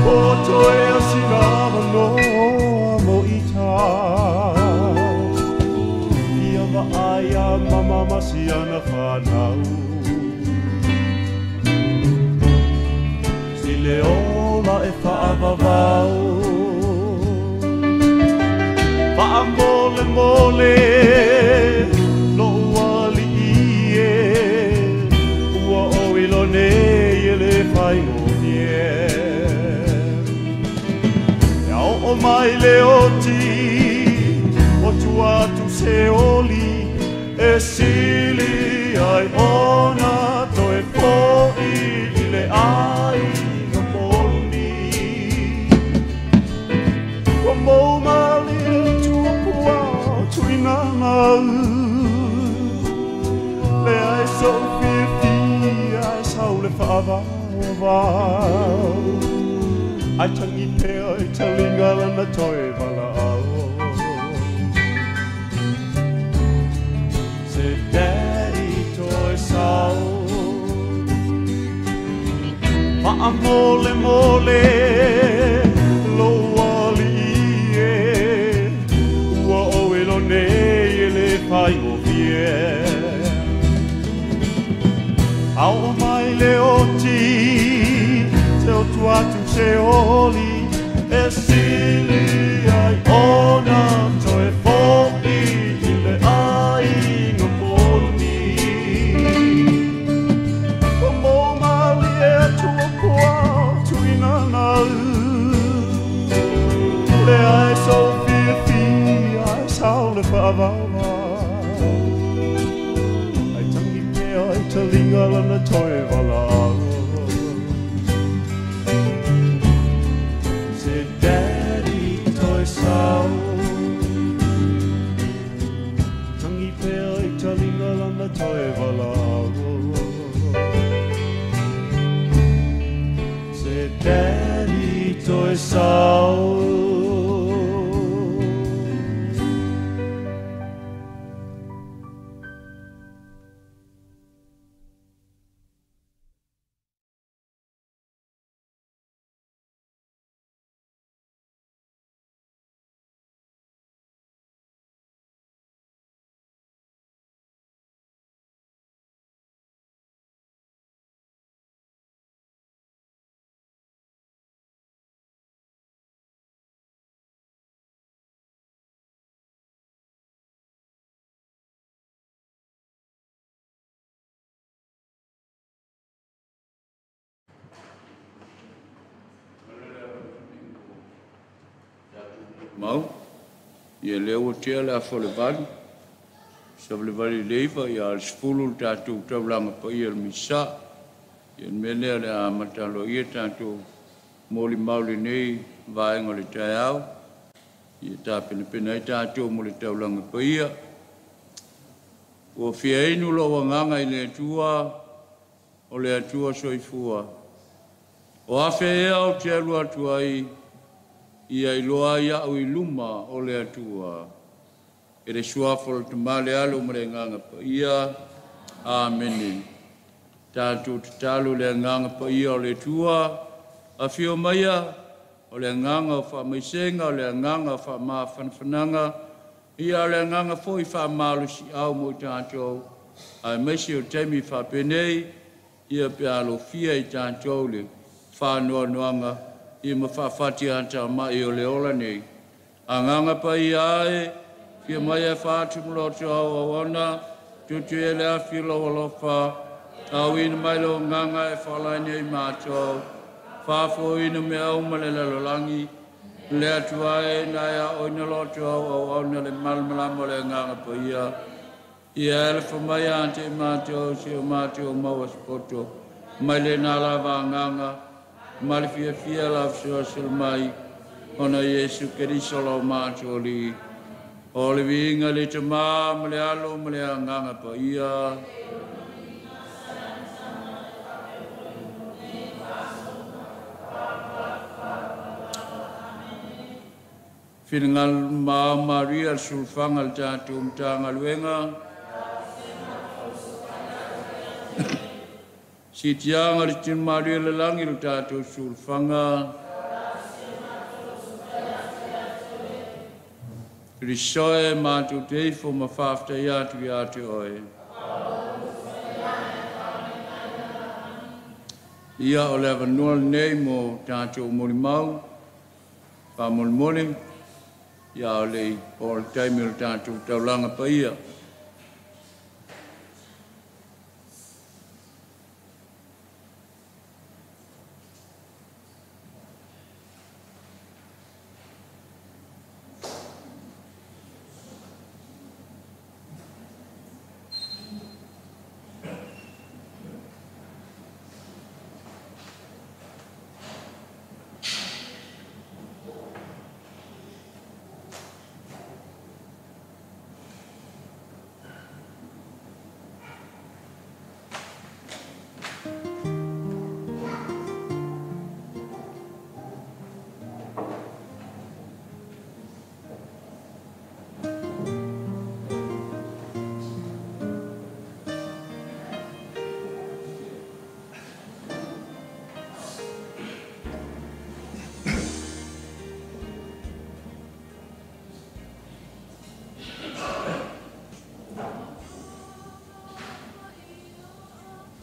O toe o sina noa mo ita. Ia vaai a mama ma siana whanau. Si le ola e whaavavau. Wha mole mole lo wali ie. Ua o ilo nei e le whaingo nie. Ia o mai le oti, o tua tu se oli, e sili ai ona toe poi i le ai no poni. Ua mou mali tua pua tuinana. Le ai so fia ai sau le whaavavau. Ai tangi pea i te linga lana toe wala au. Se daddy toe sau. Maa mole mole lo wali e. Ua oe lo nei e le whaingo fie. Au mai le oti, te o tuatu se oli, e sili ai ona toe fo'i i le ai no poni. Ua mou mali e atua kua tuinana. Le ai so fia fia ai sau le whaavava. Ai tangi pea i te linga lana toe wala. Se daddy toe sau. Tangi pea i te linga lana toe wala. Se daddy toe sau. Mau, ia lea ua tea le afa o le 8, 9:45 le ia le 10 le tatou taulaga paia le Misa. Ia le mea lea le a mataloia tatou molimau lenei vaega o le taeao. Ia tapenapena ai tatou mo le taulaga paia. Ua fia inu lou agaga i le Atua, o le Atua soifua. O afe ea o te alu atu ai, ia iloa ai au i luma o le Atua. E le suafa o le Tama le Alo ma le Agaga Paia. Amene. Tatou tatalo le Agaga Paia o le Atua, afio maia, o le agaga o faamaisega, o le agaga o faamafanafanaga, ia o le agaga foi faamalosiau mo i tatou, aemaise o taimi faapenei, ia pe alofia i tatou le faanoanoaga, ia ma faafati atamai o le ola nei. Agaga paia ae, fia mai e faatu ma loto au auauna, tutu e le afi lau alofa, auina mai lo agaga e faalaini ai matou, faafoina mea uma le lalolagi, le atua e na e aoina loto au auauna le malamalama o le agaga paia. Ia ele mai ante i matou si o matou maua se mai le nā lava agaga, ma le fiafia la fesoasoani mai, ona Iesu Keriso lau matou Alii. O le viiga le Tama ma le Alo ma le Agaga Paia. Finagalo ma Maria le sulufanga le tatou Matagaluega. Sitiaga le tino malie le lagi le tatou sulufanga. Keriso e mātou te ifo ma whaaftai atu i ate oe. Ia o le avanoa lenei mo tātou molimau, whamolimoli, ia o le o le taimi o le tātou taulanga paia.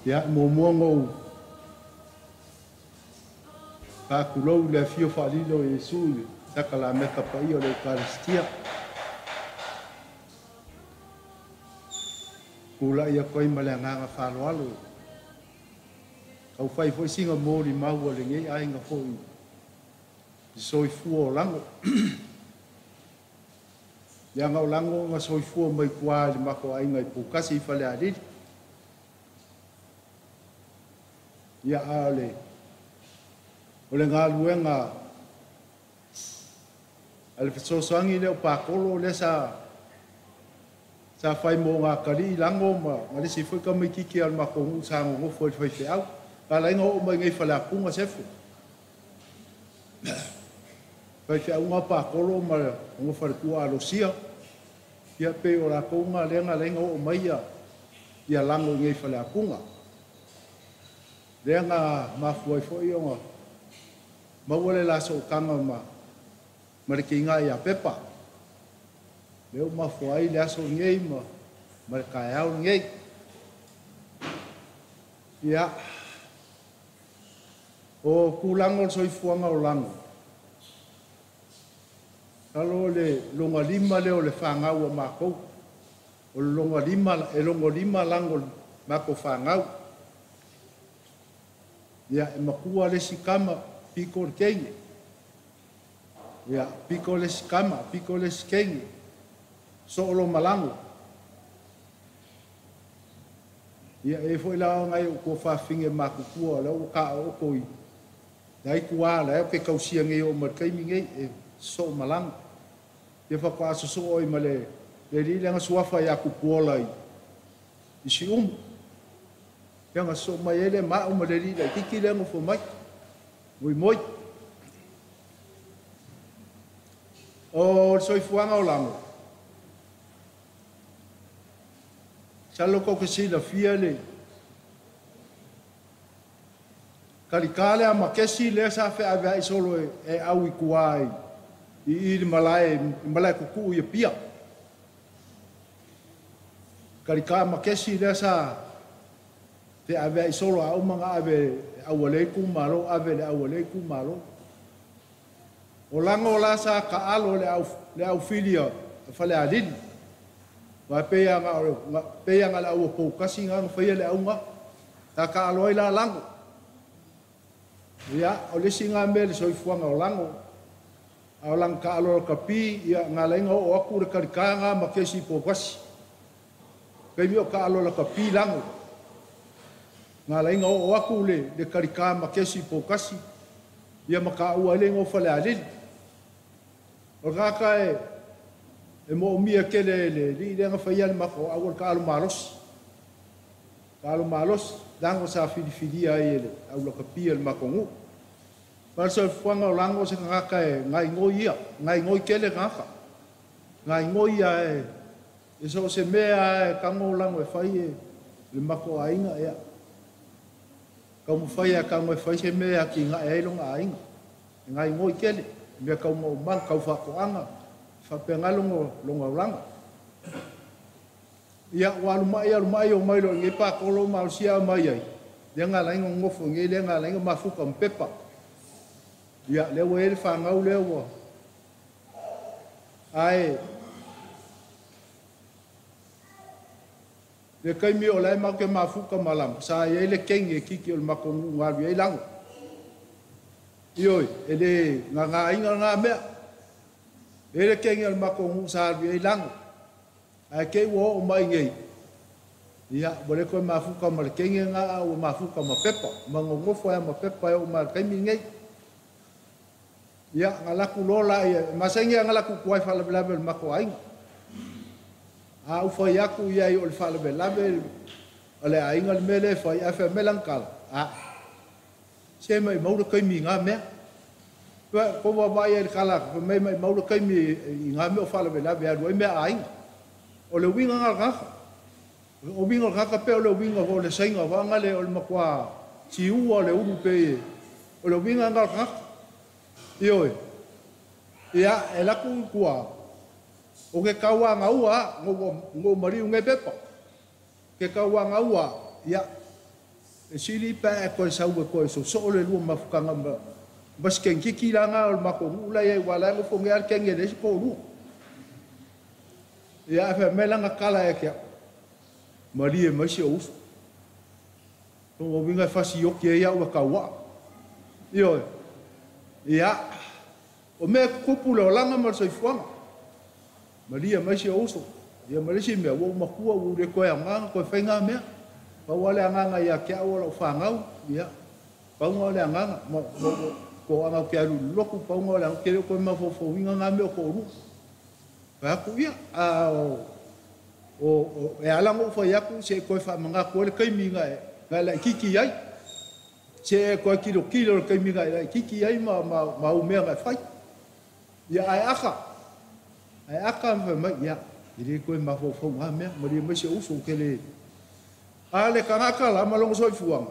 Ia muamua ou faakulou i le afio faalilo o Iesu i le sakalameka paia o le Eukaristia. Kula'i atu ai ma le agaga faaaloalo taufai foi siga molimau a lenei aiga foi i soifua o lago. Leaga o lago na soifua mai tua i le matou aiga i Poutasi i Falealili. Ia a o le galuega a le fesoasoani lea o Pakolo lea sa fai mo ngā kali'i lago ma le isi foi tamaititi a le matou nuu sa nonofo i le faifeau. Ala ai ona oo mai nei Faleapuga sefo. Faifeauga Pakolo ma nonofo i le tua alosia. Ia pe o latou nga lea na ala ai ona oo mai ia lago i nei Faleapuga. Lea na mafua ai foi ona maua le la sootaga ma le keiga ia Pepa. Lea ua mafua ai le aso lenei ma le taeao lenei. Ia, o tulaga o le soifuaga o lago, masalo o le loga lima lea o le fanau a matou. O le loga lima, e logo lima lago o le matou fanau. Ia, e matua le isi kama, piko le teine. Ia, piko le isi kama, piko le isi teine. So'o malago. Ia, e foi la ngai o tua whawhinge makutua, lea ua ka o oko i lai tua, lai o ke kausia ngei o markaimi ngei, e so'o malago. Ia whakwa aso so'o i ma le li langa suafa ia kupuola i si umu. Ia nga so'o mai ele ma'u ma le li lai kiki le ngofo mai. Mui moi. O le soifuaga o lago. Salo kau ke silafia le kalikā le amakesi lea sa feavea'i solo e au i kuā i le malae kuku'u i Apia. Kalikā makesi lea sa feavea'i solo a uma ga ave aualei kumalo, ave le aualei kumalo. O lago la sa ka'alo le aufilia Falealili. Wa pe anga le au Poutasi nga faia le auga. Ta ka'alo ai la lago. Ia, o le isi nga mea le soifuaga o lago. A o laga ka'alo lakapi, ia nga laiga oo aku le kalikā ga makesi i Poutasi. Kaimi o ka'alo lakapi lago. Nga laiga oo aku le kalikā makesi i Poutasi. Ia maka'ua ai le igoa Falealili. O le tagata e mo'omia kele le li'i lea na faia le matou aua le ka'alo malosi. Ka'alo malosi, lago sa filifilia ai e le aulakapia le matou nuu. Ma le soifuaga o lago o se tagata e gaigoi ia, gaigoi kele tagata. Gaigoi ia e so o se mea e tago lago e fai e le matou aiga ia. Taumafai a tago e fai se mea e atigae ai lona aiga. E gaigoi kele, mea taumaumau, tau faatoaga, Faapena loga olaga. Ia ua alu mai o mai loa i nei pakolo malosia mai ai. Lea na ala ai ona nonofo i nei lea na ala ai ona mafuta ma pepa. Ia lea ua i ai le fanau lea ua ae le taimi o la e matou te mafuta ma lago sa i ai le kenge e kiki o le matou nuu na alu i ai lago. Ioe, e le gagāina lena mea. E le kenge o le matou nuu sa alu i ai lago. Ae te i ua oo mai nei, ia, ua le toe mafuta ma le kenge lena a ua mafuta ma pepa. Ma nonofo ai ma pepa e oo mai i le taimi lenei. Ia, na alu atu loa laia, e masani lava ona alu atu i tua i faalavelave o le matou aiga. A ou fai atu i ai o le faalavelave o le aiga le mea lea e fai, ae fai mai lana tala, a, se maumau le taimi i na mea. Tou vaavaai i le tala, fai mai maumau le taimi i na mea o faalavelave e alu ai mea a aiga. O le uiga lena o le tagata. O uiga o le tagata pe o le uiga o le saiga whaangale o le matua siua o le ulu pe o le uiga lena o le tagata. Ioe, ia, e laku i tua, o ke kauaga ua, ngo mariu ngai pepa. Ke kauaga ua, ia, e sili pa e koe sau e koe so so le lua mafukanga ma bas ken kiki la nga o le mako ngula ia wala ngo fo ngai ken le ko lu. Ia fa me la kala e kia. Marie mai se uso. O winga fasi o ke ia ua kaua. Ioe. Ia o me kupu le olanga ma le soifuaga. Maria mai se uso. Ia ma le isi mea ua ou matua ua ou le toe aogaga toe fai ngā mea. Pau lava le agaga ia te au o lau fanau, ia, pauga o le agaga, ma, ma, toaga ou te alu i le lotu, pauga o le agaga, ou te le o toe mafaufauina ngā mea o toalua. Fai atu, ia, a o, o, o, e ala ona ou fai atu, se e toe faamanatu ai le taimi na e, na e laitiiti ai. Se e toe tilotilo i le taimi na e laitiiti ai ma, ma, ma au mea na e fai. Ia, ae aka, ae aka ma fai mai, ia, e le toe mafaufau ngā mea, malie mai si ou uso, ou te le. A le tagata la ma lona soifuaga,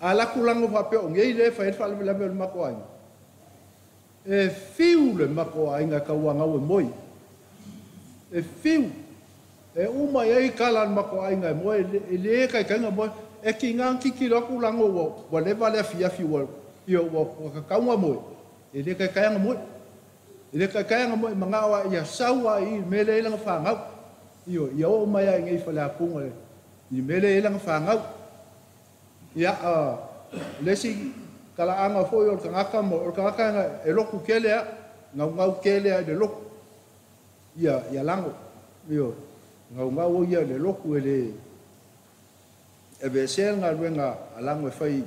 a laku lago faapea o nei lea e fai ai le faalavelave o le matou aiga, e fiu le matou aiga e tauagau e moe. E fiu, e uma i ai tala a le matou aiga e moe, e le taitaiga moe. E tiga ona tilotilo atu lago ua leva le afiafi ua, ia, ua tatau ona moe, e le taitai ona moe. E le taitai ona moe manao lava ia sau lava i i le mea lea e i ai lana fanau. Ioe, ia oo mai lava i inei i Faleapuga i le mea lea e i ai lana fanau. Ia, o le isi talaaga foi o le tagata, o le tagata e lotu tele lava, naunau tele lava i le lotu, ia, ia lago. Ioe, naunau ia i le lotu e le aveesea le galuega a lago e fai i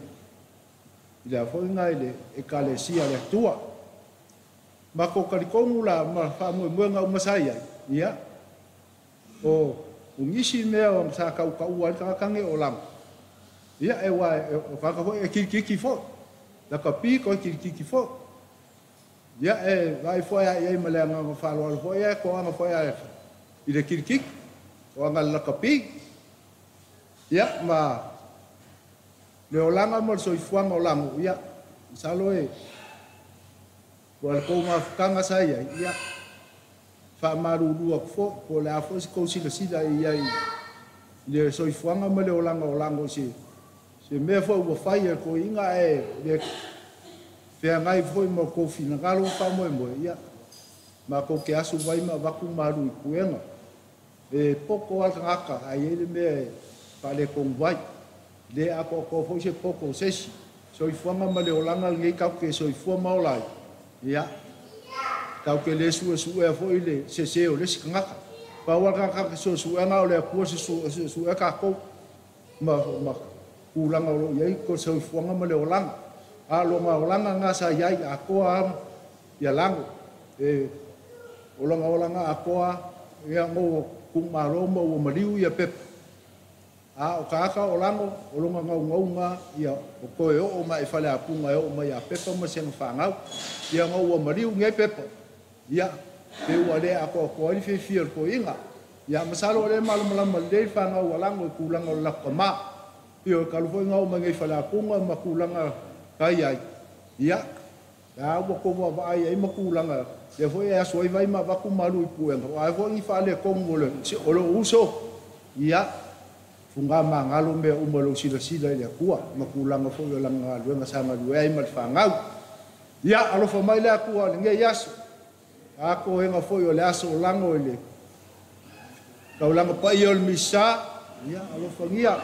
le a foi lena i le Ekalesia a le Atua. Matou talitonu la ma faamoemoega uma sa i ai, ia, o nisi mea sa tautaua ai le tagata nei o lago, ia, e aua o tagata foi e kilikiki foi, lakapi toe kilikiki foi. Ia, e vaai foi lava i ai ma le agaga faaaloalo foi ae toaga foi lava i le kilikiki, toaga le lakapi. Ia, ma le olaga ma le soifuaga o lago, ia, masalo e ua le tou mafutaga sa i ai, ia, faamalulu atu foi, po o le a foi se tou silasila i ai i le soifuaga ma le olaga o lago i se mea foi ua fai e le toeaina ae le feagai foi ma tou finagalo ma faamoemoe, ia, matou te asu vai ma avatu malu i puega. E poto lava le tagata ae i ai le mea e faaletonu ai. E le atoatoa foi se poto o se isi. Soifuaga ma le olaga lenei tatou te soifua ma ola ai, ia, tatou te le suesuea foi le sese o le isi tagata. Pau lava le tagata e suesuea na o le Atua se suesuea tatou ma, ma tulaga o lo o i ai ko le soifuaga ma le olaga. A o lona olaga lena sa i ai atoa lava ia lago. E o lona olaga atoa ia mo tuumalo ma ua maliu ia pepa. A o tagata o lago o lona gaugauga ia o toe oo mai i Faleapuga e oo mai ia pepa ma sega fanau. Ia na ua maliu nei pepa. Ia, pe ua le atoatoa ai le fiafia o le toeaina. Ia, masalo o lea e malamalama lelei le fanau a lago i tulaga o le latou tama. Ia, o talu foi na oo mai nei i Faleapuga ma tulaga sa i ai. Ia, A ua kou vaavaai ai ma tulaga lea foi e aso ai vai ma avatu malu i puega o a foi ni faaletonu o lou uso. Ia fugā magalo mea uma lou silasila i le Atua ma tulaga foi o lana galuega sa galue ai ma le fanau. Ia alofa mai le Atua lenei aso atoega foi o le aso o lago i le taulaga paia o le Misa. Ia alofagia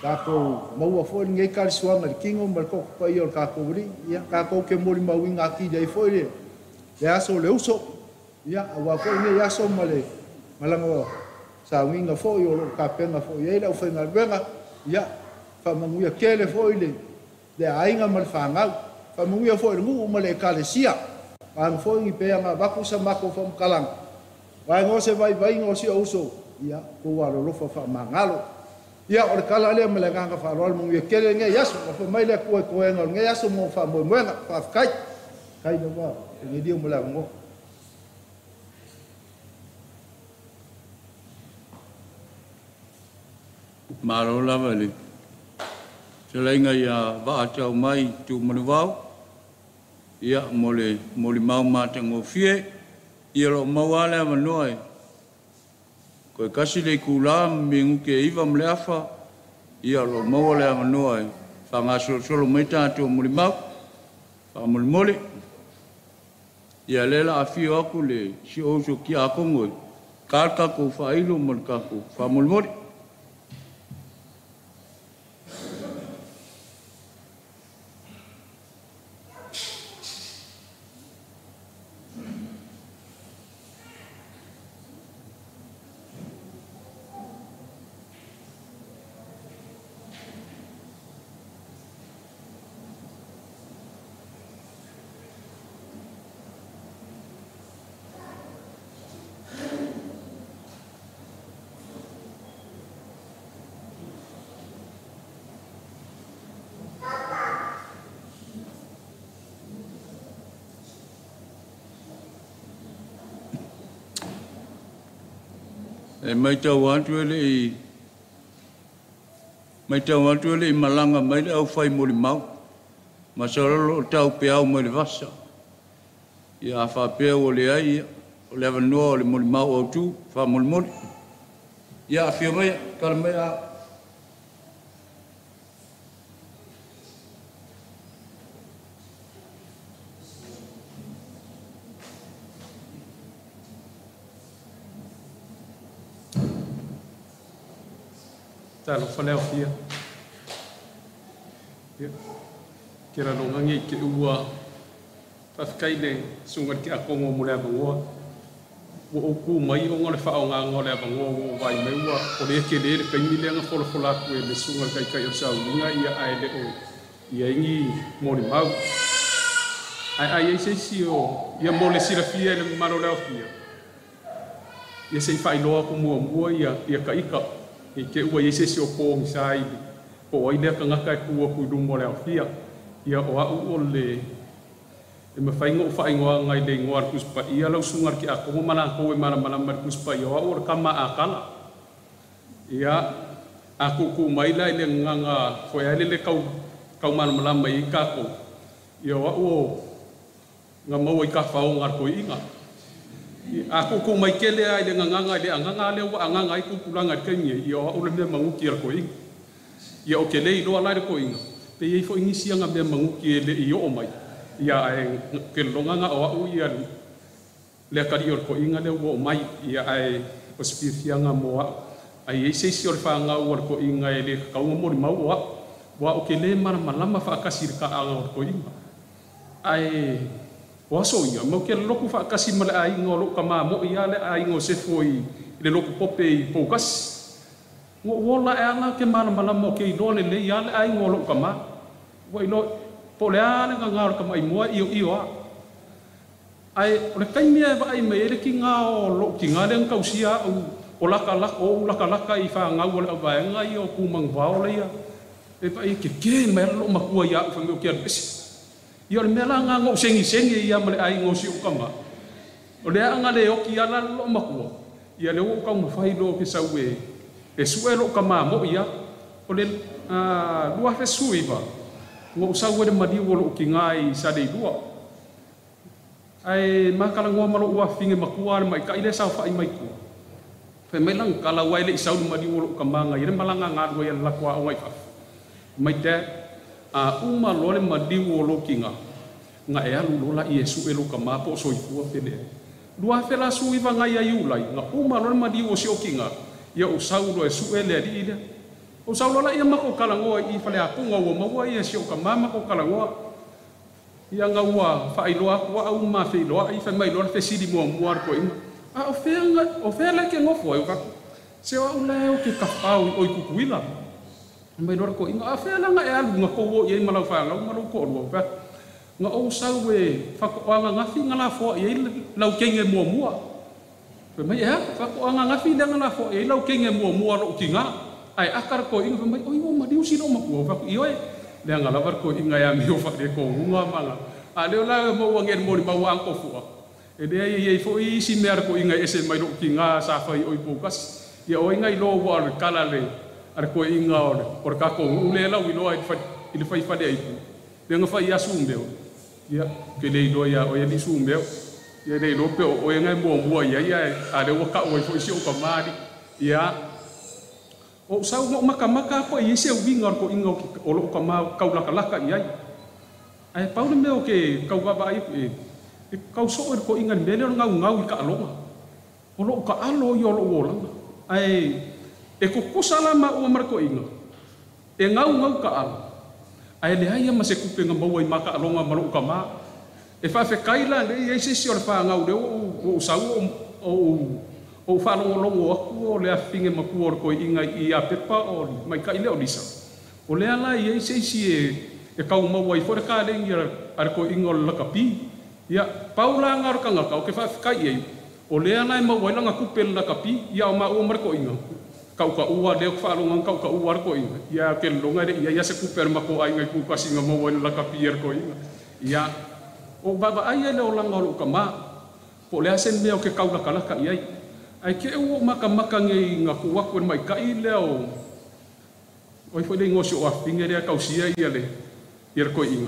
tatou maua foi lenei kalisuaga i le tino ma le toto paia o le tatou Alii. Ia tatou te molimauina atili ai foi le aso o le uso. Ia auā foi lenei aso ma le malaga sauniga foi o loo tapena foi ai le aufaigaluega. Ia faamanuia tele foi le aiga ma le fanau, faamanuia foi le nuu ma le ekalesia. Vaega foi ni pea na avatu sa matou faamatalaga, vaega o se vaivaiga o si ou uso, ia tou alolofa faamagalo. Ia o le tala lea ma le agaga faaaloalo, manuia tele lenei aso. Alofa mai le Atua i toega o lenei aso mo faamoemoega. Faafetai. Faafetai lava Penelio mo le avanoa. Malo lava i le fetalaiga ia Vaatau mai Tuumanuvao, ia mo le molimau matagofie. Ia o lo o maua lava le avanoa e toe tasi le itula ma minute e 9:30, ia o lo o maua le avanoa e faagasolosolo mai tatou molimau faamolemole. Ia lea o le a afio atu le si ou uso tiakono e ta le tatou faailo ma le tatou faamolemole. E matau atu e le i malaga mai le aufai molimau, masalo o lo o taupeau mai le vasa. Ia a faapea ua leai, o le avanoa o le molimau autu faamolemole. Ia afio mai, tala mai a. Talofa le aofia. Ia, ke ralonga ngi ke ua faafetai le susuga i le tiakono mo le avanoa. Ua ou ku mai ona o le faaaogaga o le avanoa ua ou vaai mai ua o lea tele le taimi lea na folafola atu e le susuga i le taitai o le sauliga ia ae le o i ai ni molimau. Ae ai ai se isi o ia mo le silafia i le mamalu o le aofia. Ia se i faailoa atu muamua ia taita. I te ua i ai se isi o pogisa i po o ai lea tagata e tu atu i luma o le aofia. Ia o au o le e mafai ona ou faaigoaga i le igoa a le Tusi Paia lau susuga i le tiakono ma latou e malamalama i le Tusi Paia o au o le tama a Akala. Ia a tuutuu mai la i le agaga foi ai lele tau malamalama i ai tatou. Ia o au o na maua i tafaoga a le toeaina. A tuutuu mai tele lava i le gagaga i le agaga lea ua agaga ai tupulaga i le taimi nei, ia o au le mea maguti a le toeaina. Ia ou te le iloa la i le toeaina, pe i ai foi nisi aga mea maguti e le i oo mai. Ia ae ke lologa na o au ia le atalii o le toeaina lea ua oo mai. Ia ae o se fiafiaga mo au. Ai i ai se isi o le fanau a le toeaina e le tatau ona molimau o au. Aua ou te le malamalama faatasi i le taaga o le toeaina. Ae o aso ia, mau te lotu faatasi ma le aiga o lou tama mo'i a le aiga o Sefo i le lotu pope i Poukasi. Ua ou ola ae ala ke malamalama o ke iloa lelei a le aiga o lou tama. Ua iloa po o le a le gaga o le tamaimoa e ioio a. Ae o le taimi e vaai mai ai le tiga o lou tiga lea na tausia au o lakalaka, o ou lakalaka i fanau o le auvaega ia o Tumaguvao laia. E vaai keke mai ala lou matua ia au fai mai ou te alu ese. Ia o le mea la lena na ou segisegi ai lava ma le aiga o si ou tama. O le aga le oti ala lou matua, ia lea ua ou taumafai loa ou te sau e sue lou tama mo'i a. O le 2019, Ua ou sau ai le maliu o lou tiga i Saleilua. Ae ma talanoa ma lou afafine matua le maita'i lea e saofa'i mai tua. Fai mai lana tala aua e le'i sau le maliu o lo'u tamā na i ai le malaga galue ai a le latou aoga i fafo. Mai Dad, a uma loa le maliu o lou tiga, na e alu loa laia e su'e lou tamā po o soifua pe leai. 2019 na ia Iulai, na uma loa le maliu o si o'u tiga, ia ou sau loa e su'e le ali'i lea. Ou sau loa laia matou talanoa i Faleapuga ua maua ia si o'u tamā matou talanoa. Ia na ua faailoa atu a'u ma feiloa'i fai mai loa le fesili muamua a le toeaina, “A o fea o fea la e te nofo ai?” Ou fai atu, “Se o a'u la e ou te tafao i o i Tutuila.” Fai mai loa le toeaina, “A o fea la na e alu na tou o i ai ma lau fanau ma lou toalua?” Ou fai atu, “Na ou sau e faato'a ananafi na lafoa'i ai lau teine muamua.” Fai mai, “E a?” Faato'a ananafi lea na lafoa'i ai lau teine muamua a lo'u tigā. Ae ata le toeaina fai mai, “Oi ua maliu si loo matua?” Ou fai atu, “Ioe.” Leaga lava le toeaina e amio faaletonu ma a lea la maua nei e le molimau a Uncle Fua e leai e i ai foi isi mea a le toeaina e ese mai lo'u tigā sa fai o i Poutasi. Ia o ai na iloa ua o le tala a le toeaina o le tatou nuu lea lauiloa i le fai faleaipu lea na fai ia Sumeo. Ia ou te le iloa iā oe alii Sumeo. Ia le iloa pe o oe na e muamua i ai ae a lea ua ta'u ai foi si ou tamā alii. Ia ou sau ma ou matamata a po o i ai se uiga o le toeaina o lo'u tamā taulatalata i ai. Ae pau le mea o ke tau vaavaai atu i ai, e tau so'o i le toeaina i le mea lea o le gaugau i taaloga. O lo'u taalo ia o lo'u olaga. Ae e tutusa la maua ma le toeaina e gaugau taalo ae leai a ma se tupe na maua i ma taaloga ma lo'u tamā. E faafetai la lea e i ai se isi o le fanau lea ua ou sau ou faalogologo atu o le afafine matua o le toeaina i Apepa o le maita'i lea o Lisa. O lea la e i ai se isi e tau maua ai foi le kalegi a le toeaina o le lakapi. Ia pau la lena o le tagata ou te faafetai i ai o lea la e maua ai lana tupe i le lakapi. Ia o maua ma le toeaina ta'uta'ua lea ou te faalogo atu ta'uta'ua le toeaina. Ia ou te lagona e le i i ai lava se tupe a le matou aiga i Poutasi na maua ai i le lakapi a le toeaina. Ia ou vaavaai ai le olaga o lo'u tamā po o le a se mea ou te taulatalata i ai. Ae te i ua ou matamata nei na tuu atu e le maita'i lea o ai foi le igoa o si o'u afafine lea e tausia ia le toeaina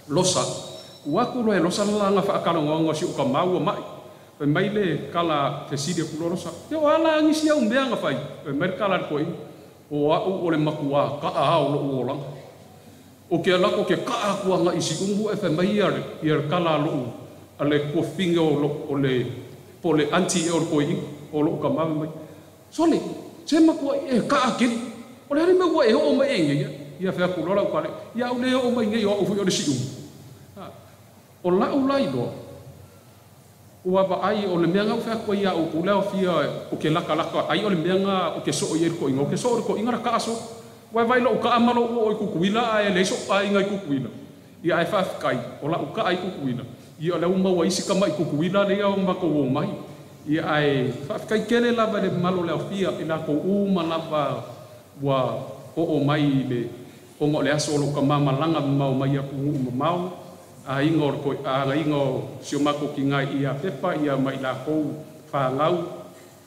Losa. Tuu atu loa e Losa le lana faatalanoaga o si o'u tamā ua ma'i. Fai mai le tala fesili atu loa Losa, “Ia o a la nisi au mea na fai?” Fai mai le tala a le toeaina, “O a'u o le matuā ta'a a o lo'u olaga. Ou te alu atu ou te ta'a atu aga'i i Siumu.” Ae fai mai ia le tala a lo'u a le tuafafine o le po o le aunty ea o le toeaina o lo'u tamā fai mai, “Sole, se matua'i e ta'a tele. O le a le mea ua e o'o mai ai nei?” Ia fai atu loa lau tala, “Ia a'u le o'o mai nei o a'u foi o le Siumu.” O la'u la iloa ua vaai o le mea na ou fai atu ai ia outou le aofia ou te latalata ai o le mea na ou te so'o i ai i le toeaina. Ou te so'o i le toeaina le ta'a solo. Ua e vaai i lo'u ta'a ma lo'u o'o i Tutuila ae leai so'u aiga i Tutuila. Ia ae faafetai o la'u ta'a i Tutuila. Ia o lea ua maua ai isi tama'i Tutuila lea ua matou o mai. Ia ae faafetai tele lava i le mamalu o le aofia i latou uma lava ua o'o mai i le ona o le aso o lo'u tamā malaga mamao mai i atunuu mamao aiga o le aiga o si o matou tigā i Apepa ia ma i latou fanau.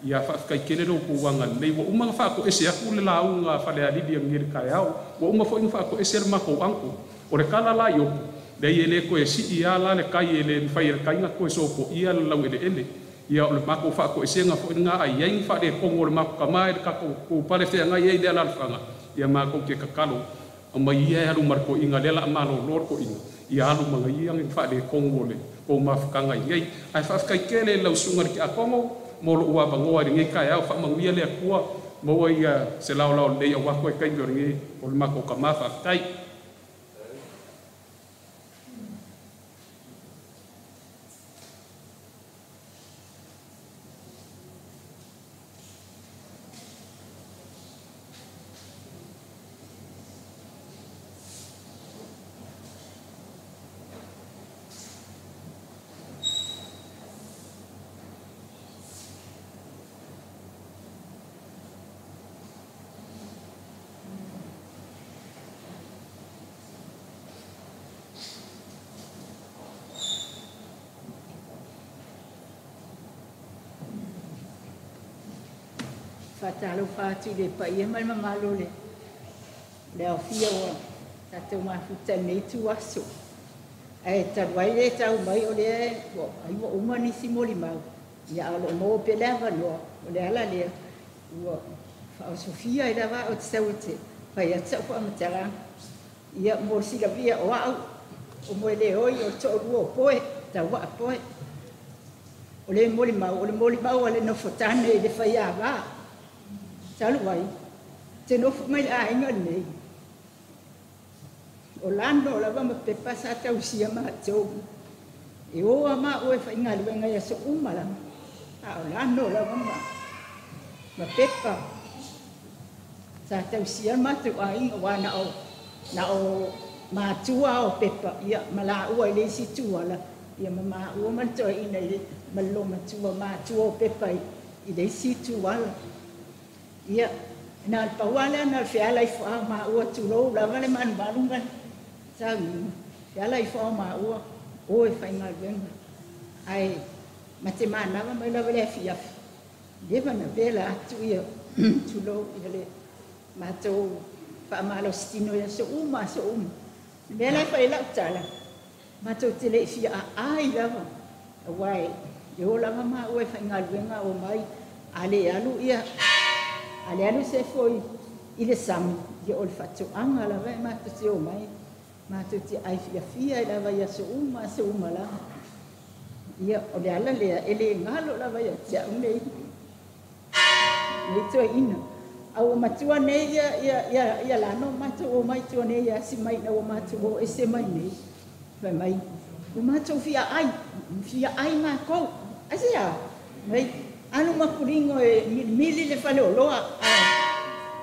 Ia faafetai tele lo outou agalelei. Ua uma ona faatoese atu le lauga a Falealili ananei i le taeao. Ua uma foi ona faatoese le matou uncle. O le tala la i Opu, leai e le toe si'i a la le tai e le mafai e le tai ona toe sopoia le laueleele. Ia o le matou faatoesega foi lena a i ai ni faaletonu o le matou tamā i le tatou pale feagai ai i le alaalafaga, ia matou te tatalo aumai ia e alu ma le toeaina lea o le a malolo le toeaina ia alu ma ia ni faaletonu o le tou mafutaga i nei. Ae faafetai tele i lau susuga i le Tiakono mo lo'u avanoa i lenei taeao. Faamanuia le Atua maua ia se laolao lelei aua toe taimi o lenei o le matou tamā. Faafetai. Faatalofa atu i le paia ma le mamalu o le aofia ua Tatou mafuta i lenei ituaso. Ae talu ai le tau mai o lea ua ai ua uma nisi molimau, ia a o lo o maua pea le avanoa, o le ala lea ua faaosofia ai lava au e te sau e te fai atu sau faamatalaga. Ia mo le silafia o au, o Moeleoi o le toalua o Poe, Tauaa Poe. O le molimau, o le molimau a le nofotane i le faiava. Talu ai, te nofo mai le aiga lenei. O lano lava ma pepa sa tausia matou. E oa maua e faigaluega i aso uma lava. A o lano lava ma pepa sa tausia matou aiga ua na o matua o pepa ia ma laua i le isi tuala ia ma maua ma le toeaina i le ma le matua matua o pepa i le isi tuala. Ia na le pau lea na le feala ifo a maua tulou lava le malumalu ma sauniga. Feala ifo a maua o e faigaluega. Ae ma te manava mai lava le afiafi. Leva na vela atu ia tulou ia le matou faamalositino ia aso uma aso uma. Le mea la e fai lau tala, matou te le i fia aai lava. Aua e o lava maua e faigaluega o mai a le alu ia a le alu se foi i le sami ia o le faatoaga lava e matou te o mai. Matou te ai fiafia i lava i aso uma aso uma lava. Ia o le ala lea e le galo lava ia te au nei. Nei toeaina. A ua matua nei ia lano matou o mai tua nei ia si mai na ua matou o ese mai nei. Fai mai, ua matou fia ai makou. Aisea? Mai, alu makulingo e milimili le fale o loa.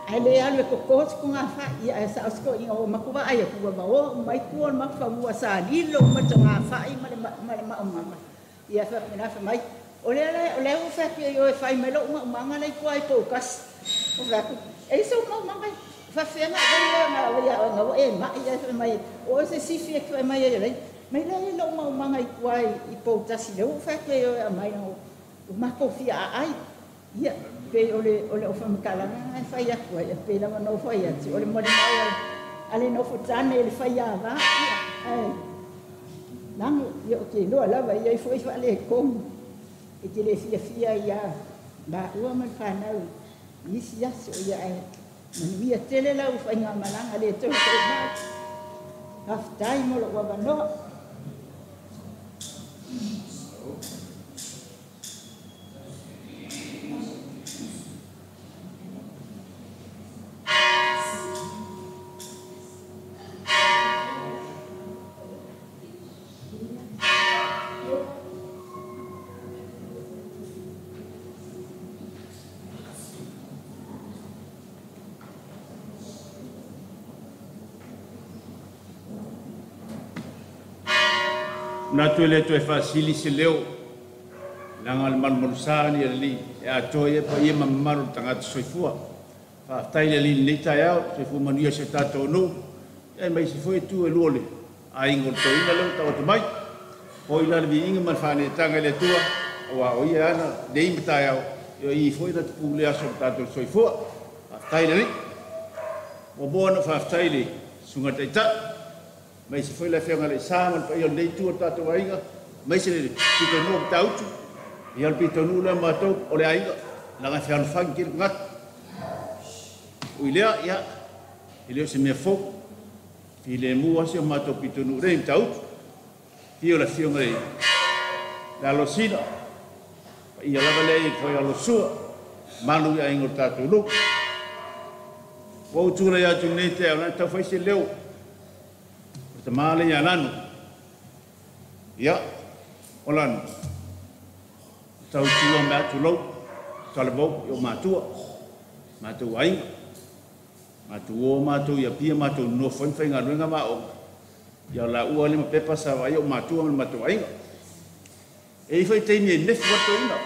Ai le alu e koko ko ngā whai, ia e sa osko inga o makuwa ai kua wa o mai kua makuwa sa lilo ma to ngā whai ma le maumanga. Ia fa mena fa mai, o le o fa ki o e whai mai lo maumanga lai kua i poukas. O fa ku, e so maumanga fa whenga nga ia nga e mai ia fa mai, o se sifi e fa mai e lai. Mai lai lo maumanga i kua i poutasi le o fa ki o e mai o mako fia ai. Ia pe o le ofamatalaga e fai atu ai, pe lava na fai atu, o le molimau a le nofotane i le faiava, ia, ae, lago, ia o te iloa lava ia i foi faaletonu, e te le fiafia ia maua ma le fanau i isi aso, ia ae, manuia tele lau faigamalaga le toe foi mai. Faafetai mo lou avanoa. Natu e le toe faasili se leo, laga o le malumalusa ni alii e atoa ai paia ma mamalu o le tagata soifua. Faafetai i le alii i lenei taeao, soifua manuia si o tatou nuu, ia mai se foi tu e lua o le aiga o le toeaina lea ua taoto mai. Foi la le viiga ma le faaneetaga i le Atua, aua o ia ana nei ma taeao, ia i foi na tupu le aso o le tatou soifua. Faafetai i le alii. Muamua ona faafetai i le susuga taitai, mai se foi le afioga i le Isa ma le paia o lenei itu o le tatou aiga, mai se le pitonuu o Matautu, ia o le pitonuu lea matou o le aiga, laga e fealofani tele tagata. Ui lea, ia, e le o se mea fou, filemu lava si o matou pitonuu lea i Matautu, fia o le afioga i le Alosina, paia lava lea i le Alosua, malu i aiga o le tatou nuu. Ua ou tulai atu nei taeao, na tau fai se leo, o tama le ia Lano. Ia, o Lano, tau tua me atu lou, talavou i o matua, matou aiga, matou o matou ia pia, matou nofo ai ma faigaluega ma aoga. Ia o la ua le ma pepa sa vaai o matua ma le matou aiga. E i foi taimi e nefu atu ina.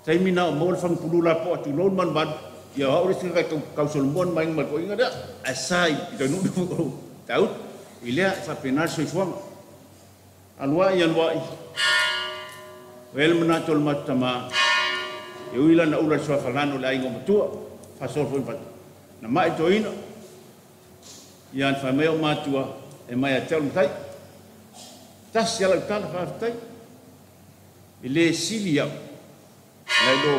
Taimi na o maua le fagupulu la po atu lou le malumalu, ia o au le isi kai kausolomoa ni mainga ma le toeaina lea, ae sa i pitonuu le o tautu. I lea e faapena le soifuaga. Aluai, aluai, o ea le manatu o le matou tamā, e ui lana ula i le suafa Lano o le aiga o matua, faasolo foi ma fatu. Na mai toeaina, Ia na faimai o matua e mai a te au matai. Tasi ala utala whaafitai. E le sili au. Nai lo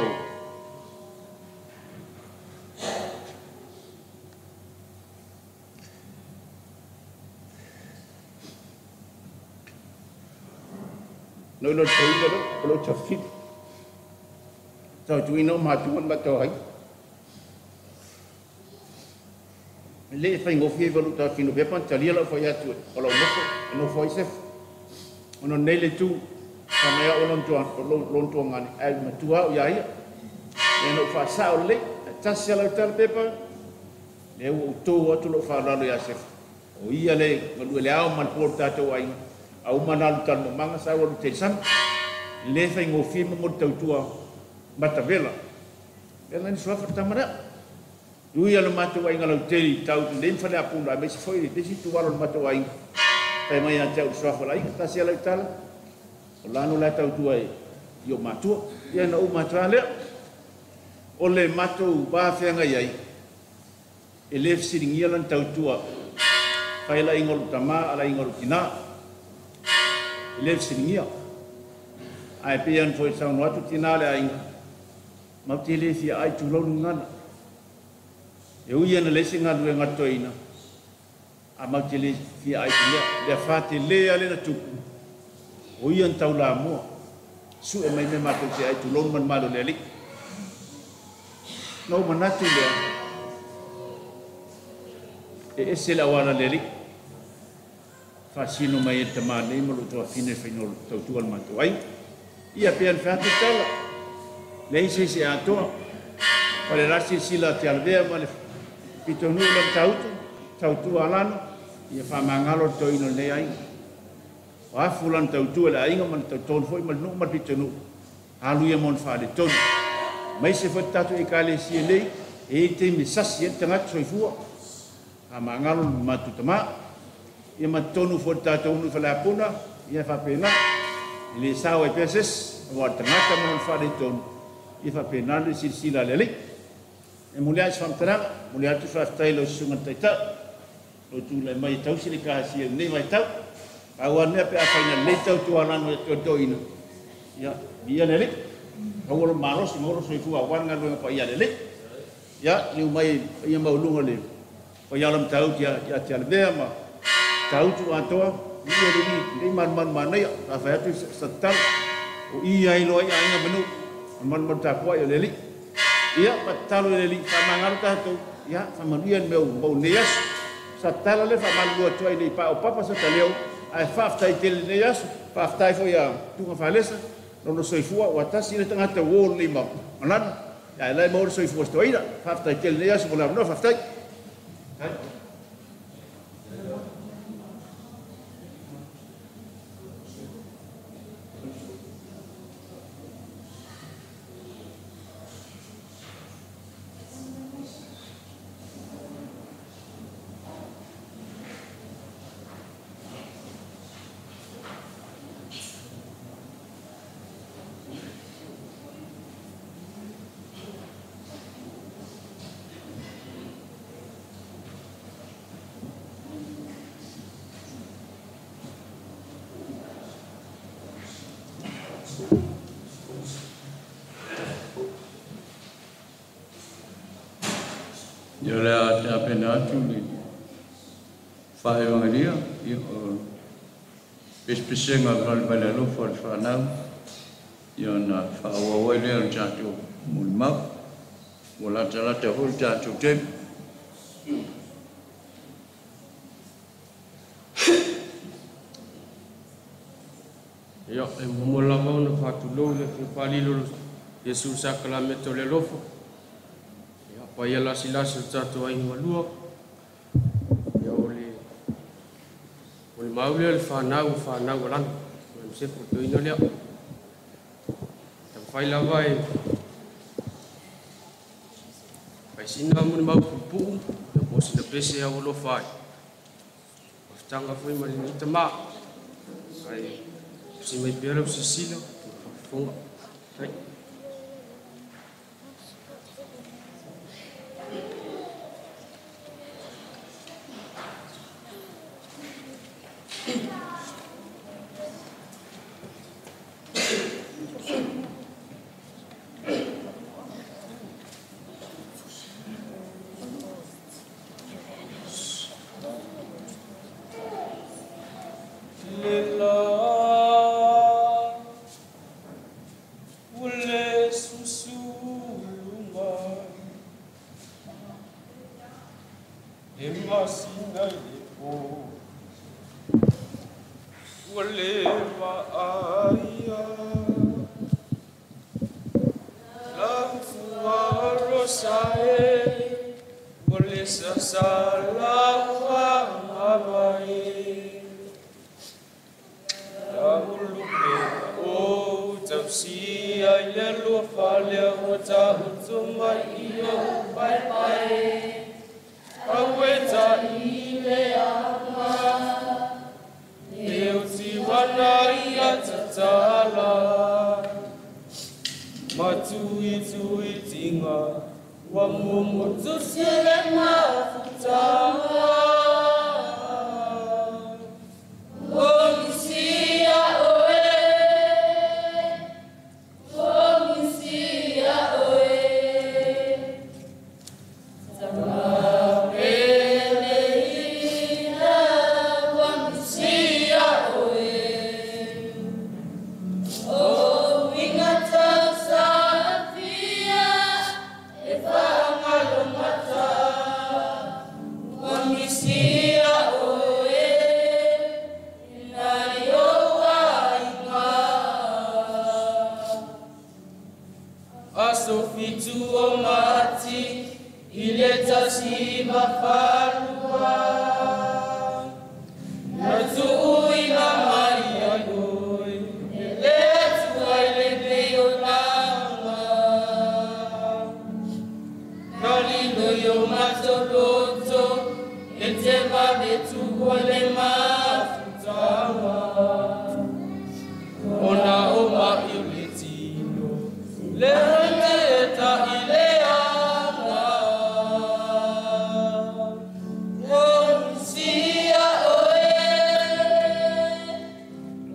no lo toina lo lo tafili. Tau tuina o matua matua hai. Le fai ngofi e valu ta fino pepa talia la fai atu o lo mofo no fai sef ono nei le tu ka mea o lon tuan o lon tuan ngani ai matua o ia ia e no fa sa o le tasi ala tal pepa le u to atu lo fa lalo ia sef o ia le ngalu le ao man por tatou ai au manalu tal manga sa o te sam le fai ngofi mo tau tua matavela e la ni sofa tamara Ui ala matou aiga lautele tau le mfale apuna me se foi le si tu walo matou aiga pai mai ate au soafa la aiga tasi ala tala o lano la tau tua e i o matua ia na u matua lea o le matou ba feanga iai e le fisilingia lan tau tua fai la inga o tama ala inga o tina e le fisilingia ai pe an foi sau no atu tina le aiga mau te le fia ai tu lolu ngana e ui ana lese ngā lue ngatoina a mau te le fia ai te lea lea whate lea le na tupu o ia tau la mua su e mai me mātou te ai tu lonu man malo lea li no manatu lea e ese la wala lea li whasino mai e te mānei ma lo toa fine whaino tautua le mātou ai ia pea le whate tala le ise se atoa o le rasi sila te alvea ma le pitonu la tautu tautu alano ia whamangalo toino le ai o afu lan tautu le ainga man tauton foi ma nu ma pitonu halu ia mon fa le tonu mai se foi tatu e kale si nei e te mi sasi e tanga soifua whamangalo matu tama ia matonu foi tatu nu fa la puna ia fa pena le sao e peses o tanga mon fa le tonu ia fa pena le silsila le le e muli ai swamtara muli atu whaftai lo sunga taita lo tūlai mai tausi le kahasia nei mai tau au anea pe a whaina nei tau tualano e tuatoina ia ia lele au olo malosi ma olo soifua wan ngā luenga pa ia lele ia niu mai ia maulunga le pa ia lam tau tia ia tia levea ma tautu atoa ia le ni man man manaia a whai atu sa tau o ia iloa ia inga manu man man tāpua ia lele ia patalo le li whamangaro tātou ia whamanuia ni meo mau nei aso sa tala le whamalua tua i nei pa o papa sa taleo ai whaftai tele nei aso whaftai fo ia tunga whalesa lono soifua o atasi le tangata wō nei mau manana ia lai mauri soifua stoina whaftai tele nei aso mo le awanoa whaftai. Ia lea te apena atu le whaewangaria ia o pespesenga valevale alofa o le whanau ia na whaawawai lea o le tātou mulimau ua latalata foi le tātou temi. Ia e momo lava ona whātulou le whapalilo Iesu sakalamete o le alofa. Paia lasi lasi o tātou ai malua. Ia o le maule le whanau whanau alana. O le msepo toina lea. Tawhai lava e paisina muni mau pupuu. Ia po sina pese au alofa ai. Whafitanga foi ma le nita maa. Ai si mai pera o sisila. Whafonga. Tai. Ua le vaaia Lau fuarosa e Ua le sasalaua mavai Lau lupe o tausia i le lua fale ua taoto mai i ou paepae. Aue ta i le ama, e o tiwana ia tatala. Matui tui tinga, ua momotu se le mafutaga. O misia oe, o misia oe, Tamapeleina ua misia oe. O uiga tausafia e faagalogata ua misia oe nai ou aiga. Aso fitu o mati i le tasi mafalua Na tuuina mai ai oe e le Atua i lenei olaga. Na lilo i o matou loto e te vave tuua le mafutaga. Ona o mai o le tino le te ta i le aga. O misia oe,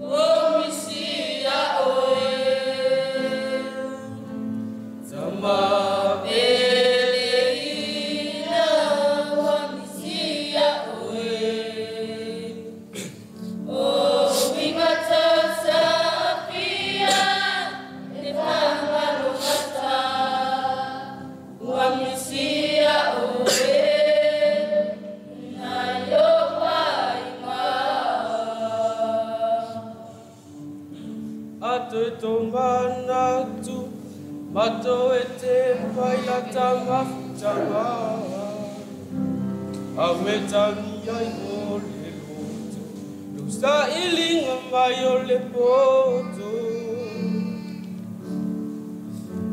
o misia oe, Tamapeleina ua misia oe. O uiga tausafia e faagalogata ua misia oe nai ou aiga. Ato e tō manatu, mato e te paila tamafutaga. Au e tangi ai o le loto, lou sailiga mai o le poto.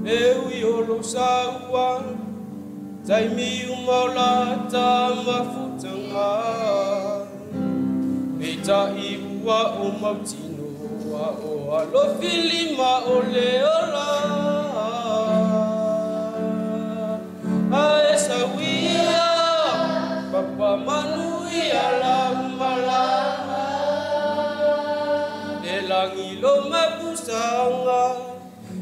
E ui o lou saua, taimi uma o la tamafutaga. Peitai ua o mautinoa o alofilima o le ola. Ae sauia, papa manuia la malanga. Le langi lo mapusanga,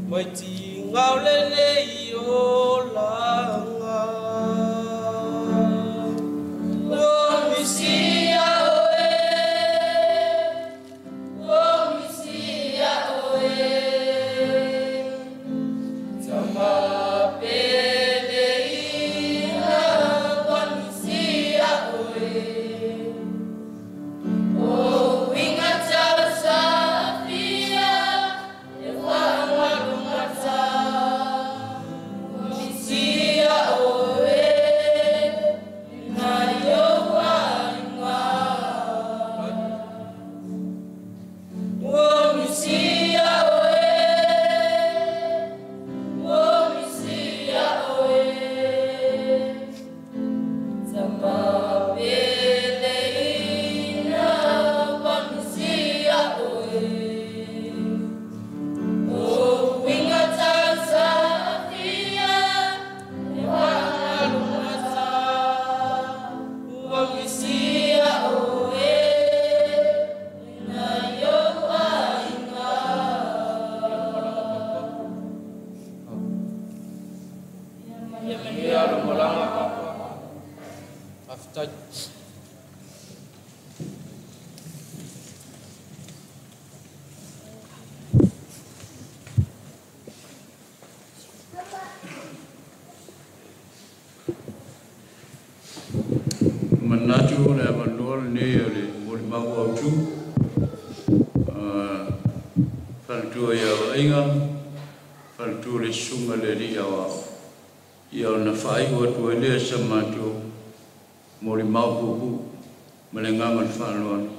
mai tinga o lenei olaga. O misia oe, o misia oe, Tamapeleina ua misia oe. O uiga tausafia e faagalogata ua misia oe nai ou aiga. O misia oe, o misia oe, Tamapeleina ua misia oe. O uiga tausafia e faagalogata ua misia oe nai ou aiga. Ia lo malaga papa. Faafetai. Manatu o le avanoa lenei o le molimau autu. Faletua ia Vaaiga, faletua le susuga le alii aoao. Ia ona faaiu atu ai lea sa matou molimau puupuu ma le agaga o le faaaloalo.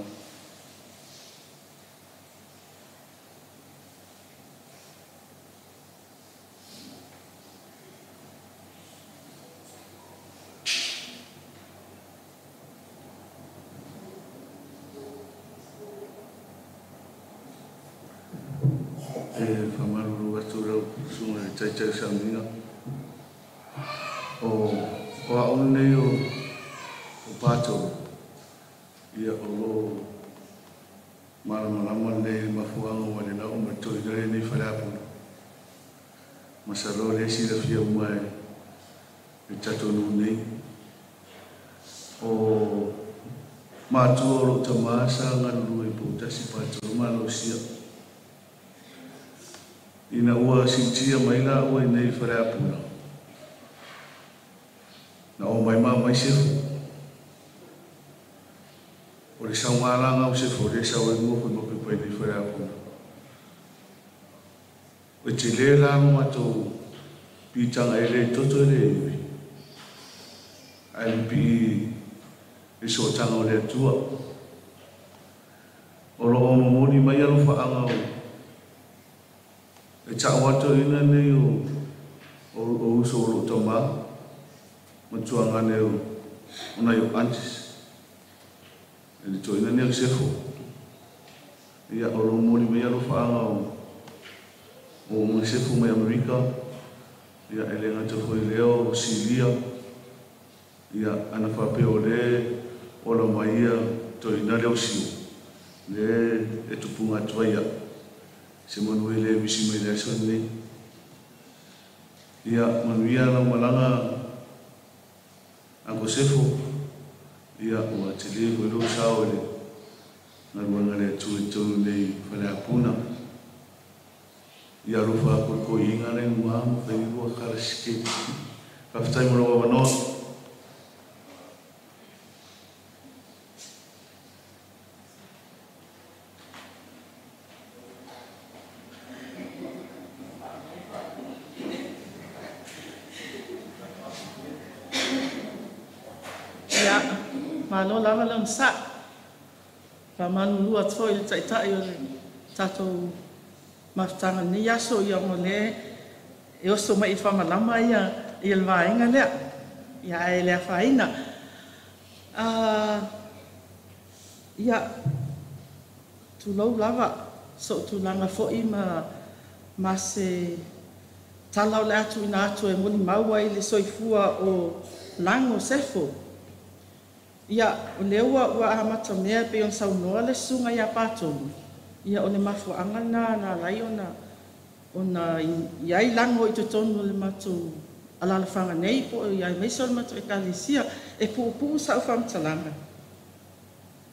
E faamalulu atu lau susuga i le Taitai o Sauniga. O au lenei o Patolo, ia o lo o malamalama lenei i le mafuaaga ua le lau ma le toeaina lenei Faleapulo. Masalo o lea e silafia uma e le tatou nuu nei. O matua o lou tamā sa galulue i Poutasi Patolo malosia. Ina ua siitia mai laua i nei Faleapuna, na o mai ma mai sefo. O le saugalaga o sefo o lea sau ai mua foi ma pepa i nei Faleapuna. O te le la no matou pitaga e le toto e le iwi. Ae le pii i sootaga o le Atua. O lo o momoli mai alofaaga o e taʻu nei o uso o lou tamā matuagane o nai o aunties. E le toeaina nei o Sefo. Ia o lo o momoli mai alofaaga o uga Sefo mai Amerika. Ia e le gata foi lea o Silia. Ia ana faapea o le ola mai ia toeaina lea o Sio. Le e tupuga atu ai au. Se manu e le misi mai le aso lenei. Ia manuia lau malaga Uncle Sefo. Ia ua tele foi lou sao i le galuega le Atua i totonu nei Faleapuna. Ia alofa aku i le koiina le numa ma fai lua kalasike. Faafetai mo lou avanoa. Ia, malo lava le onosai. Faamalulu atu foi i le taitai o le tatou mafutaga lenei aso, ia ona o lea e oso mai i faamalama ia le vaega lea. Ia ae le afaina. Ia, tulou lava sou tulaga foi ma se tala o le a tuuina atu e molimau ai le soifua o Lago Sefo. Ia, o lea ua amata mea pei ona saunoa le susuga ia Patolo, ia o le mafuaaga lena na ala ai ona i ai Lago i totonu o le matou alaalafaga nei po o aemaise o le matou ekalesia. E puupuu sau faamatalaga.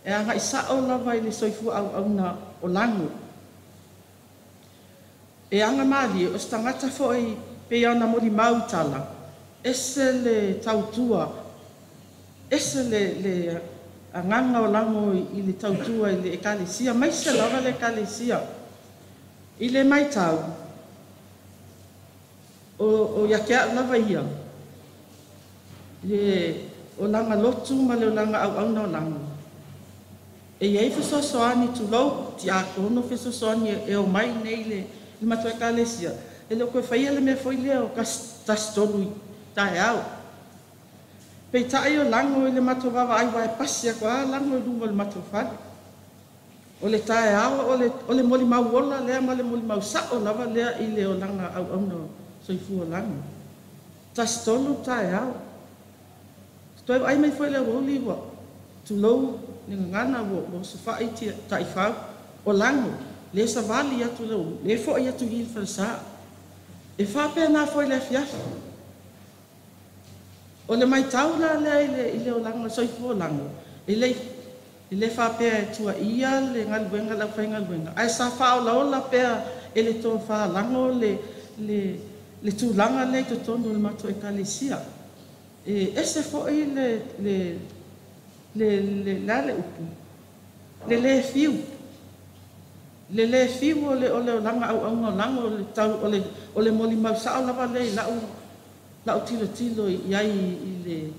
E agai sao lava i le soifua auauna o Lago. E agamalie o se tagata foi pei ona molimau i tala, ese le tautua, ese le agaga o Lago i le tautua i le ekalesia, maise lava le ekalesia. I le maitau, o ia te au lava ia, le olaga lotu ma le olaga auauna o Lago. E iai fesoasoani tulou tiakono fesoasoani e o mai nei le matou ekalesia. E le o toe faia le mea foi lea o tasitolu i taeao. Peitai o Lago i le matou vaavaai ua e pasi atu lava Lago i luga o le matou fale. O le taeao o le molimau ola lea ma le molimau sao lava lea i le olaga auauna o soifua o Lago. Tasitolu taeao. Toe vaai mai foi le aoauli ua tulou le gagana ua osofai taifau o Lago. Le savali atu le foi atu i le falesa. E faapena foi le afiafi. O le maitau la lea i le olaga soifua o Lago, e le faapea e tuaia le galuega le aufaigaluega, ae sa faaolaola pea e le tofa Lago le tulaga lea i totonu o le matou ekalesia. E ese foi le le upu, le le fiu. Le lē fiu o le o le olaga auauna o lago o le tau o le o le molimau sa'o lava lea i la'u la'u tilotilo i ai i le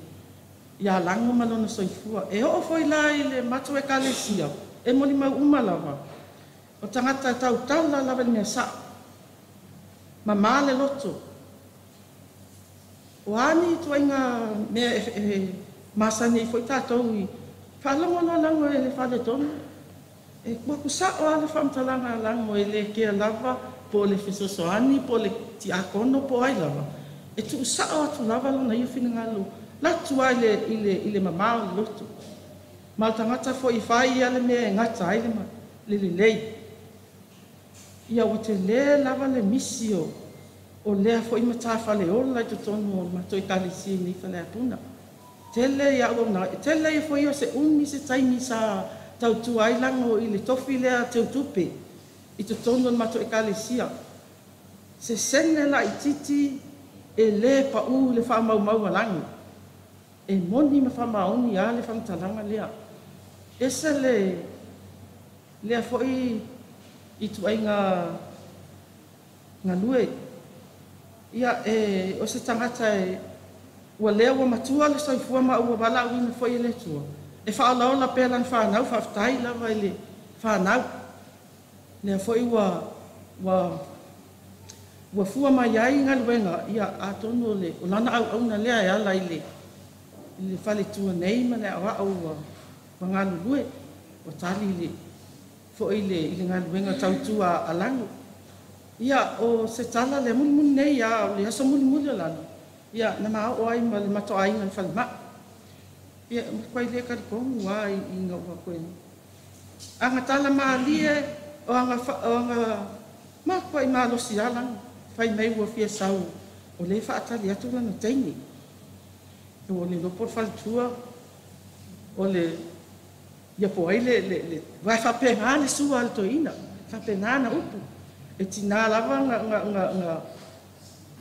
iā lago ma lona soifua. E oo foi la i le matou ekalesia e molimau uma lava o tagata e tautala lava i le mea sa'o. Mamā le loto. O a ni ituaiga mea e masani ai foi tatou i faalogo loa lago e le faaletonu. E ua sa'o lava le faamatalaga a lago e le kea lava po o le fesoasoani po o le tiakono po o ai lava. E tuusa'o atu lava lona ia finagalo latu lava i le mamā o le loto. Ma o le tagata foi e fai ia le mea e gata ai le lelei. Ia ua telē lava le misi o lea foi matafaleola i totonu o le matou ekalesia i nei Faleapuna. Tele ia auaunaga, tele ia foi o se umi se taimi sa tautua ai lago i le tofi lea teutupe i totonu o le matou ekalesia. Se sene laitiiti e lē paʻū i le faamaumau a lago. E moni ma faamaoni a le faamatalaga lea. Ese le lea foi ituaiga galue. Ia e o se tagata e ua lea ua matua le soifua ma ua valaauina foi e le Atua. E faaolaola pea lana fanau, faafetai lava i le fanau. Lea foi ua ua ua fua mai ai galuega, ia atonu o le o lana auauna lea e ala i le faletua nei ma le aoao ua ua galulue. Ua tali le foi i le galuega tautua a lago. Ia o se tala lea mulimuli nei a o le aso mulimuli o lalo, ia na ma oo ai ma le matou aiga i le falemai. Ia matuai le talitonu lava ina ua toe aga tala malie o aga o aga matuai malosi lava lago. Fai mai ua fia sau o lea e faatali atu lana teine. Ua le iloa po o le faletua o le ia po ai le aua e faapena le sua a le toeaina, faapena na upu. E tinā lava na na na na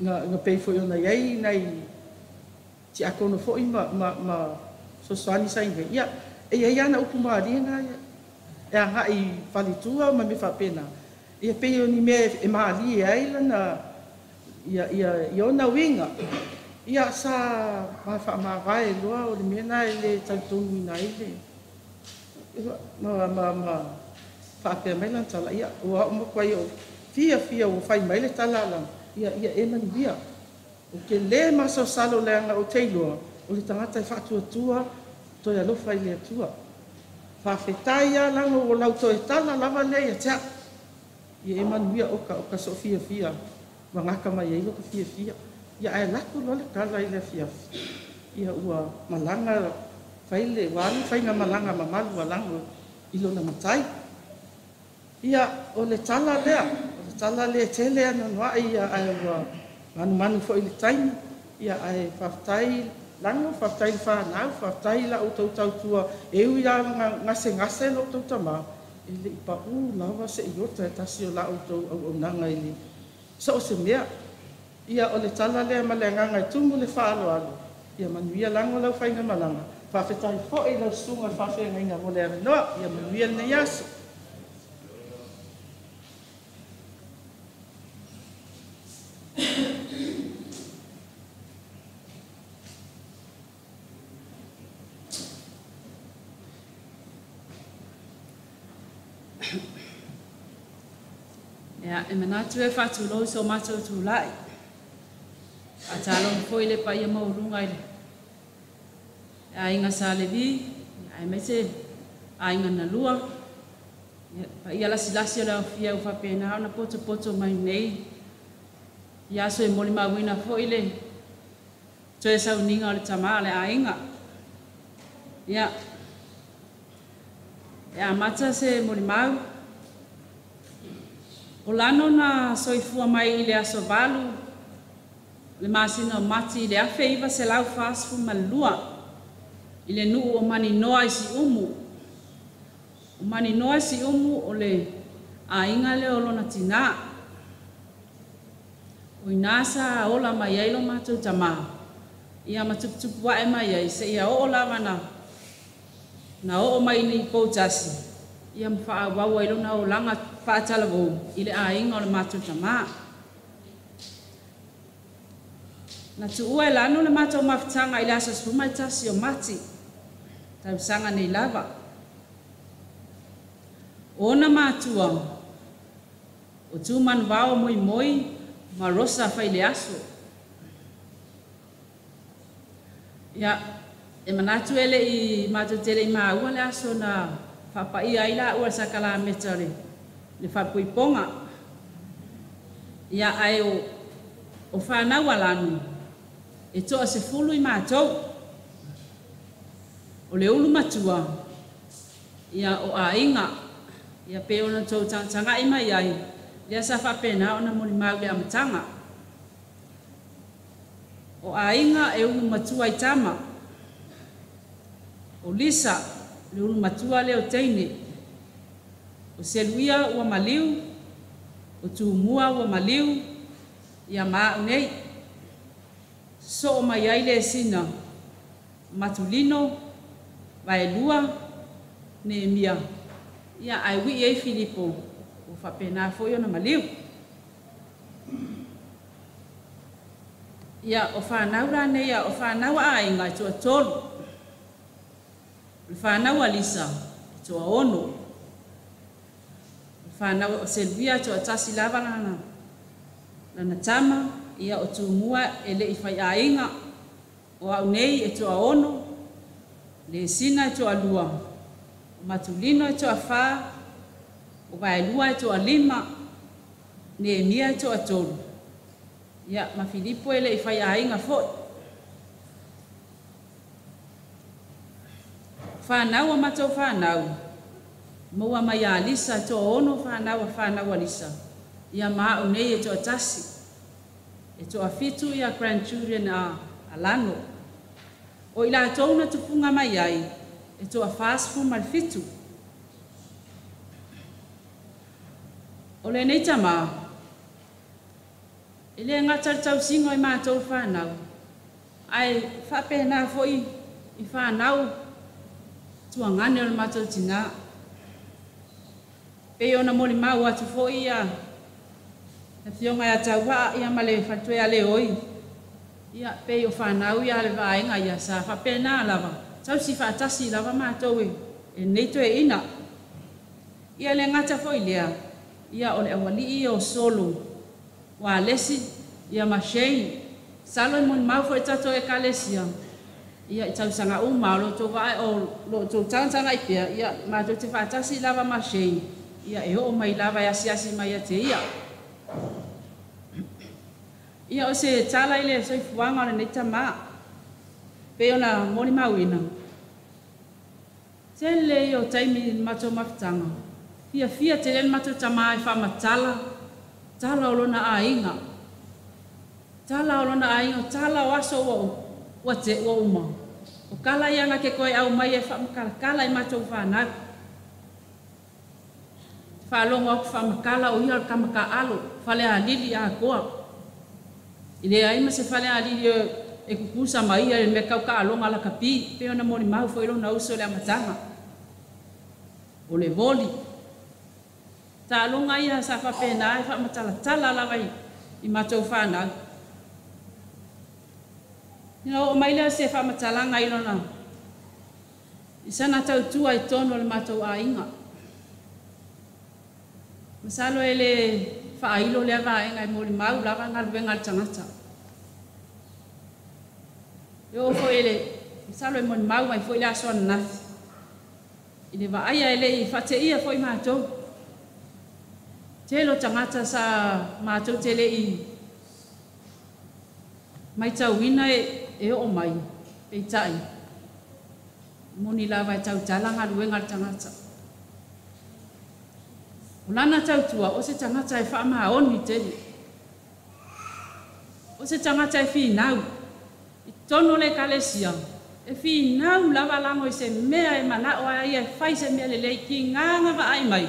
na na pei foi ona i ai nai tiakono foi ma ma ma fesoasoani sa i ai. Ia e i ai lava na upu malie na e agai i faletua ma mea faapena. Ia pei o ni mea e malie ai lana ia ia ia ona uiga. Ia sa ma faamavae loa o le mea lena e le talitonuina ai le ma ma ma faapea mai lana tala. Ia ua au matuai ou fiafia ua fai mai le tala a lana ia ia e manuia. Ou te lē masalosalo leaga ou te iloa o le tagata e faatuatua toe alofa i le Atua. Faafetai lava lago ua lau toe tala lava lea ia te au. Ia e manuia oka oka sou fiafia ua gata mai ai lota fiafia. Ia ae alu atu loa le tala i le afiafi. Ia ua malaga fai le ua alu faiga malaga mamalu a lago i lona matai. Ia o le tala lea, o le tala lea e tele anoanoai ia ae ua manumanu foi i le taimi. Ia ae faafetai lago, faafetai i le fanau, faafetai i la outou tautua e ui lava ina gasegase lo outou tamā, e le i paū lava se iota e tasi o la outou auaunaga i le so o se mea. Ia o le tala lea ma le agaga e tumu le faaaloalo. Ia manuia lago lau faigamalaga. Faafetai foi i lau susuga i le faafeagaiga mo le avanoa. Ia manuia lenei aso. Ia, e manatu e faatulou i so matou tulai. Faatalofa foi i le paia maualuga i le aiga Sa Levi, aemaise aiga na lua. Ia, paia lasilasi o le aofia ua faapena ona potopoto mai nei i aso e molimauina foi le toe sauniga o le tamā o le aiga. Ia, e amata se molimau. O lano na soifua mai i le aso 8 le masina o Mati i le 1942 i le nuu o Maninoa i Siumu. O Maninoa i Siumu o le aiga lea o lona tinā. O inā sa ola mai ai lo matou tamā, ia ma tuputupu ae mai ai seia oo lava na oo mai i Poutasi, Ia ma faaauau ai lona olaga faatalavou i le aiga o le matou tamā. Na tuua e Lano le matou mafutaga i le aso 11 o Mati, tausaga nei lava. O ona matua, o Tumanuvao Moimoi ma Rosa Faileaso. Ia, e manatu e le'i matou te le'i maua le aso na faapaia ai laua i le sakalameta o le faalepuipoga. Ia, ae o fanau a Lano, e toa-10 i matou. O le ulu matua, ia o aiga, ia pe ona tou tagatagai mai ai, lea sa faapena ona molimau i le amataga. O aiga e ulu matua i tama. O Lisa, le ulu matua lea o teine. O Seluia ua maliu, o Tumua ua maliu, ia ma au nei. Sosoo mai ai le sina Matulino, Vaelua, Neemia, ia ae wii ai Filipo, ua faapena foi ona maliu. Ia o whanau la nei o whanau a aiga e toa-3. O le whanau a Lisa e toa-6. O le whanau o Seluia e toa-1 lava lana tama, ia o Tumua e le'i fai aiga. O au nei e toa-6, le sina e toa-2, o Matulino e toa-4, o Vaelua e toa-5, Neemia e toa-3. Ia, ma Filipo e le'i fai aiga foi. Whanau a matou whanau, maua mai a Lisa, toa-6 whanau a whanau a Lisa. Ia ma au nei e toa-1. E toa-7 ia grandchildren a Lano. O i latou na tupunga mai ai, e toa-47. O lenei tamā, e le gata le tausiga i matou whanau, ae faapena foi i whanau tuagane o le matou tinā. Pei ona molimau atu foi ia afioga ia Tauaa ia ma le faletoe a Leoi. Ia pei o whanau ia le vaega ia sa faapena lava. Tausi faatasi lava matou e nei toeaina. Ia le gata foi lea, ia o le aualii o Solo, o Alesi, ia ma Shane. Salo i molimau foi tatou ekalesia. Ia i tausaga uma o lo tou vaai o lo tou tagatagai pea, ia matou te faatasi lava ma Shane. Ia e oo mai lava e asiasi mai ia te ia. Ia o se tala i le soifuaga o lenei tamā, pei ona molimauina. Tele ia o taimi i le matou mafutaga. Fiafia tele le matou tamā e faamatala, tala o lona aiga. Tala o lona aiga, tala o aso ua te ua uma. O kala ia nga ke koe au mai e faamakalakala i matou whanau. Whaalongo aku faamakala o ia o le kamakaalo, fale alili a koa. I le ai ma se fale alili e kukusa mai ia le mea kaukaaloga la kapi, pe ona molimau foi lona uso le amataga. O le voli. Taaloga ia sa faapena e faamatalatala lava i matou whanau. Ina oo mai lea se faamatalaga i lona i sana tautua i tonu o le matou aiga. Masalo e le faailo lea vaega e molimau lava galuega a le tagata. E oo foi le masalo e molimau ai foi le aso ananafi. I le vaaia e le'i faateia foi matou. Tele o tagata sa matou te le'i maitauina e oo mai, peitai. Moni lava e tautala galuega a le tagata. O lana tautua, o se tagata e faamaoni tele. O se tagata e finau. I tonu o le ekalesia, e finau lava lago i se mea e manao ai e fai se mea lelei ki gaga vaai mai.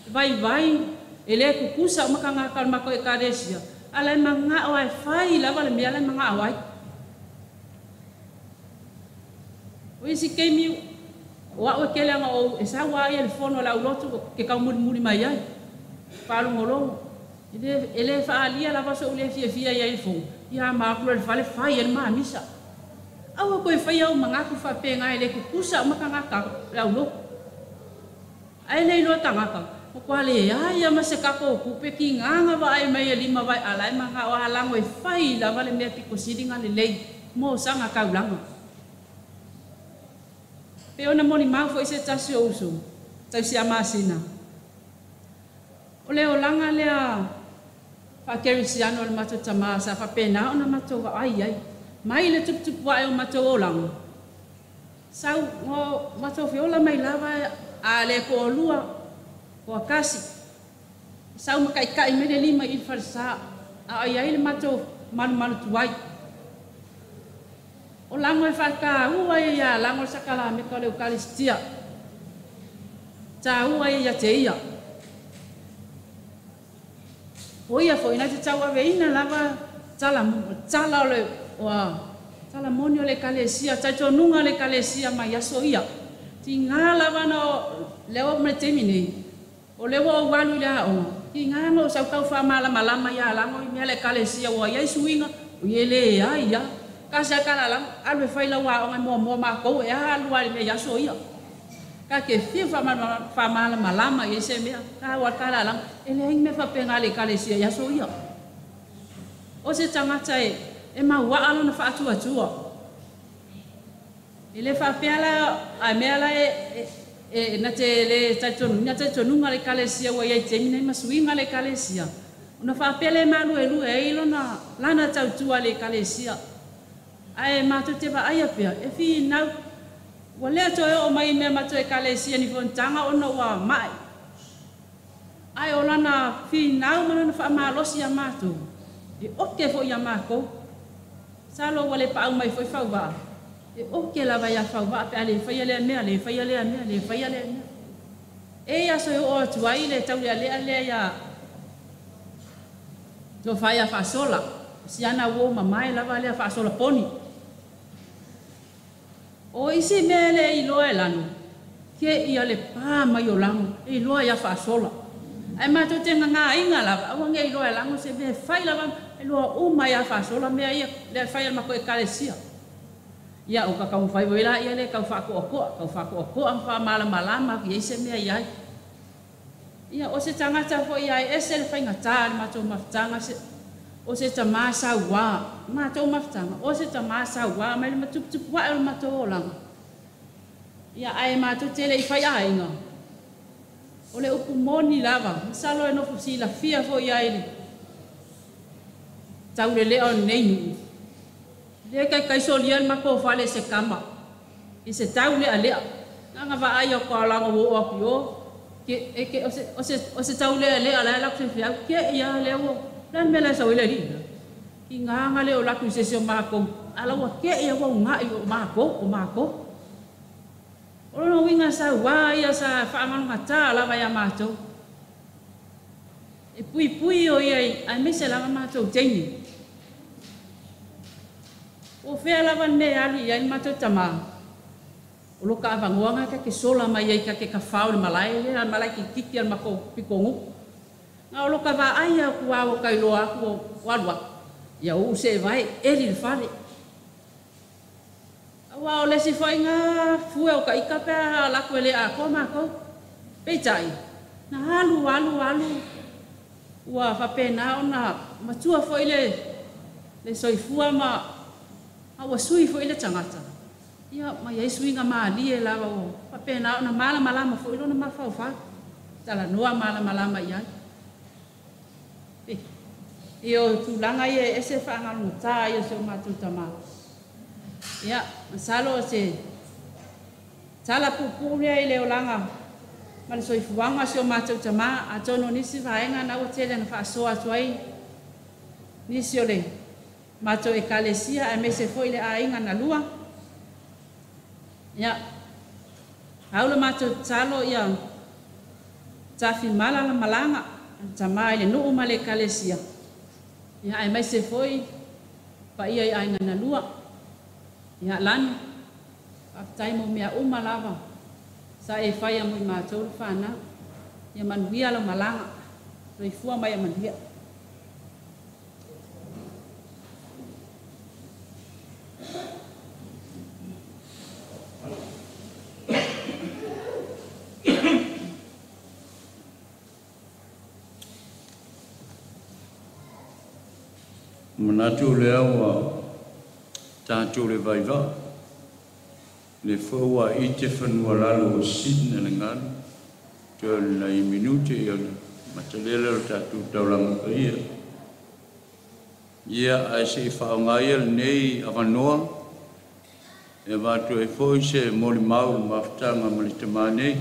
Vaivai, e le kukusa o makagaka o le makou ekalesia, ala e magao ai fai lava le mea la e magao ai. O isi keimi O a'u e kele aga ou e sau a ia le fono le aulotu ke kaumulimuli mai ai. Faalogologo. E le faalia lava so'u le fiafia iai le fono. Ia ma aku le fale fai e le mamisa. Aua koe fai au magaku faapegai le kukusa o makagaka le aulotu. Ae le iloa tagata. O kua le ai ma se kako kupe ki nganga va ai mai e lima vai alai manga o alango e fai lava le mea piko silinga le lei mo sanga kaulanga. Pe ona moni mau foi se tasi o usu, tausi a masina. O le olanga lea whakerisiano le matou tamā sa whapena ona matou wa ai ai. Mai le tuputupu ai o matou olanga. Sau ngo matou fiola mai lava a le ko olua o akasi. Sau makai kai me le lima i falsa a ai ai le matou malu malu tuai. O lango e whaka ua ia lango sakala me ka le Eukaristia. Ta ua ia te ia. O ia fo ina te tau ave ina lava tala tala o le oa tala moni o le kalesia tai tonunga le kalesia mai aso ia. Ti ngā lava no leo me te mini. O leo o walu le ao. Ti ngā no sau kau wha malama lama ia lango i mea le kalesia o ia suinga o ie le ia ia. Ka sa kala lang alu fai la wa o mo mo ma ko e alu ali me yaso ia. Ka ke fi fa ma fa ma la malama ye se me ka wa kala lang e le me fa penga le kale sia yaso ia. O se tangata e e ma wa alo na fa atua tua. E le fa pela a me ala e e na te le taitonu na taitonu le kale sia wa ye te mina ma suinga le kale sia. Ona fa pele malu e lu e ilona lana tautua le kale sia. Ae mātou te wa aia pea, e fi nau, ua lea toe o mai mea mātou e kalesia ni fontanga ona ua mai. Ae o lana fi nau mana na whaamalosi a mātou, e oke fo ia mākou, salo ua le paau mai foi whauvaa, e oke lava ia whauvaa pe a le whaia lea mea, le whaia lea mea, le whaia lea mea. E ia soe o atu ai le tau lea lea lea ia, to whaia whaasola, siana wo mamae lava lea whaasola poni. O isi mea le iloa e lano, ke ia le pā mai o lango, e iloa ia whaasola. Ai mātou te ngā inga lava, aua nge iloa e lango se mea whai lava, e loa uma ia whaasola mea ia, lea whai al mako e kalesia. Ia o kakau whai wela ia le kau whaakoakoa, kau whaakoakoa wha malamalama ki eise mea iai. Ia o se tangata fo ia e ese le whainga tā le mātou mafutanga se, o se tamasa wā, mātou mafutanga, o se tamasa wā, mai le matuputupu wā e o mātou olanga. Ia ae mātou tele i whai ainga. O le upu moni lava, masalo e nofu si la fia fo ia ele. Tau le leo nei nuu. Le kai kai solia le mako whale se kama. I se tau lea lea. Nanga wa ai o kwa langa wo o aku o. Ke, e ke, o se tau lea lea la laku se whiau. Ke ia leo. Lan mea lai sau ila lina. Ki ngā ngā leo laku i se se o mākou. Ala ua ke ia wau ngā i o mākou, o mākou. O lona winga sa wā ia sa whaamanu tā lava ia mātou. E pui pui o ia i ai mese lava mātou teini. O whea lava me alu ia i mātou tamā. O loka awangoanga ka ke sola mai ai ka ke ka whao le malai le a malai ki kiki al mako pikongu. Ngā o loka wā ai au kua o kailoa aku o alua. Ia u se vai eri le whare. Aua o lesi whai ngā fue o ka ika pea laku ele a koa mākou. Peitai, na alu, alu, alu. Ua whapena ona matua fo ile le soifua ma aua sui fo ile tangata. Ia mai ai sui ngā maali e lawa o whapena ona malama lama fo ilo na mawhau whau. Tala noa malama lama iai. I o tūlanga ia ese whaangalu tā ia se o mātou tamā. Ia, masalo o se tala pupūria i le olanga ma le soifuanga se o mātou tamā a tono nisi vaenga na ua tele na whaasoa atu ai nisi o le mātou e kalesia a mese foi le ainga na lua. Ia, aula mātou talo ia tawhi mala la malanga tamā i le nuu ma le kalesia. Ia ai mai se foi pa ia i ainga na lua. Ia lani, whaftai mo mea uma lava. Sa e whai a mui mātou le whānau. Ia manuia lau malaga. Soifua mai a manuia. Manatu lea ua tatou le vaivaa le foua i te fanua lalo o sina le galu toe o lenai minute ia ona matalele o le tatou taulaga paia. Ia ae seʻi faaaogā ia lenei avanoa e avatu ai foi se molimau i le mafutaga ma le tamā nei.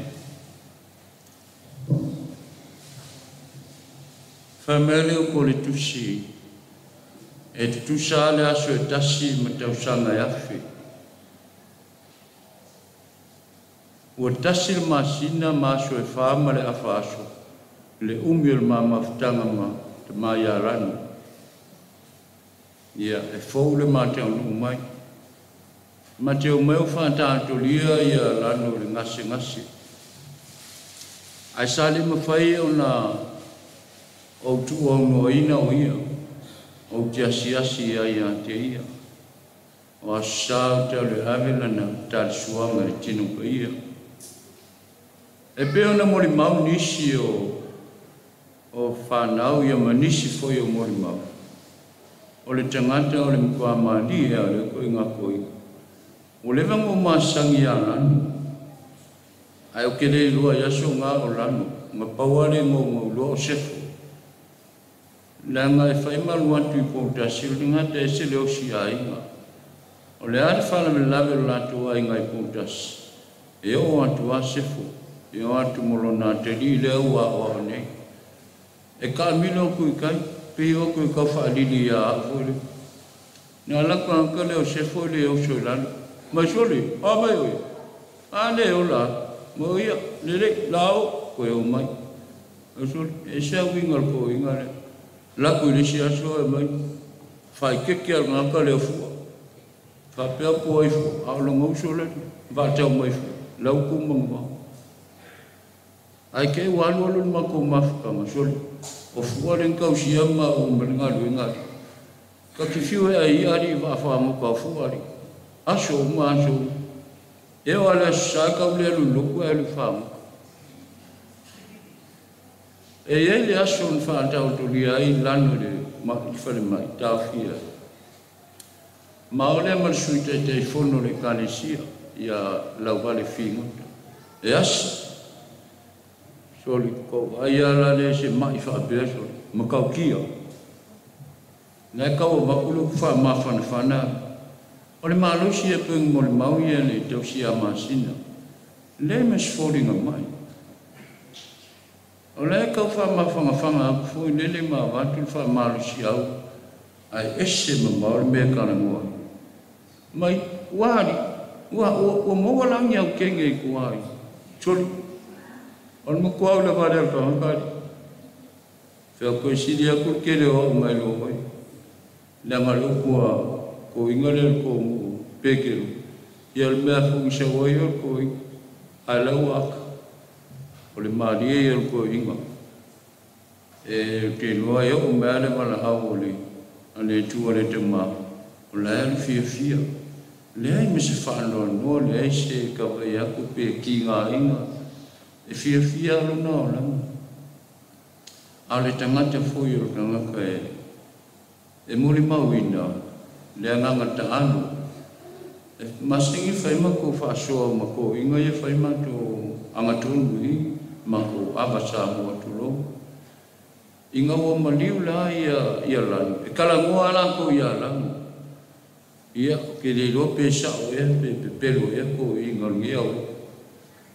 Fai mai le upu o le Tusi, E tutusa le aso e tasi ma tausaga e afe. Ua tasi le masina ma aso e fa ma le afa aso le umi o le ma mafutaga ma tamā ia Lano. Ia, e fou le ma taunuu mai. Ma te omai o faataatolia ia Lano i le gasegase. Ae sa le mafai ona ou tuuaunoaina o ia, ou te asiasi ai ia te ia. O Aso Sa ou te alu e ave lana talisuaga i le Tino Paia. E pei ona molimau nisi o o fanau ia ma nisi foi o molimau, o le tagata o le matua malie a o le koiga koiga. Ua leva ona ou masagi ia Lano, ae ou te le iloa i aso ga o Lano, na pau lava le gaugauloa o Sefo. Leaga e fai malu atu i Poutasi, o le tagata e ese le osi aiga. O le a le faalavelave o le latou aiga i Poutasi, e oo atu lava Sefo, e oo atu ma lona atalii lea ua aoao nei. E taamilo atu i tai, pei o atu e tau faalili ia au foi lea. Na alu atu tagata lea o Sefo e le oso i lalo. Mai sole, a mai oe? A le ola, ma o ia, lelei, la o, koe o mai. O sole, e se uiga o le toiga lea. Laku i le isi aso e mai, faaikeke a le tagata lea fua. Faapea po ai fua, a o lona uso lea, vaatau mai fua, lau ku manuvao. Ae te i ua alualu le matou mafutaga, sole, o fua lea na tausia ma au ma le galuega lea. Ta te fiu e ai ia alii vaa fagota o fua alii. Aso uma aso uma. E oo lava i le Aso Sa e tau le alu i le lotu ae alu i fagota. E i ai le aso na faataotolia ai Lano i le falemai, taofia ai. Ma o lea ma le Sui Taitaifono o le Ekalesia ia Lauvale Figota. E asi. Soli, kou vaai lava la lea i se ma'i faapea, soli, matautia. Na e tau avatu le upu faamafanafana, o le malosi ia pei ona molimau ia le tausia masina, leai ma se foliga mai. O la e tau faamafanafana atu foi lele ma avatu le faamalosiau ae ese mamao le mea e talanoa ai. Mai, ua ali, ua, ua, ua maua la ni aukenge i tua i soli. O le matua o le vale o le tagata ali. Fea koe sili atu le tele o au mai loa mai. Leaga le upu a toeaiina lea o le toanuu Petero, ia o le mea foi i sau ai o le toeaina, ae la ua aka. O le malie ia o le toeaina. E ou te iloa e oo mai lava le valaau o le a le Atua le Tama, o la e alu fiafia. Leai ma se faanoanoa, leai se tavai atu pe tigaina, e fiafia lava lona olaga. A o le tagata foi o le tagata e e molimauina le agaga taalo, e masani fai matou faasoa ma toeaiina ia fai matou agatonu i matou ava Samoa tulou. Ina ua maliu la ia ia Lano, e talanoa lava latou ia Lano. Ia, ou te le iloa pe sao ea pe pepelo ea toeaiina o lenei aoga.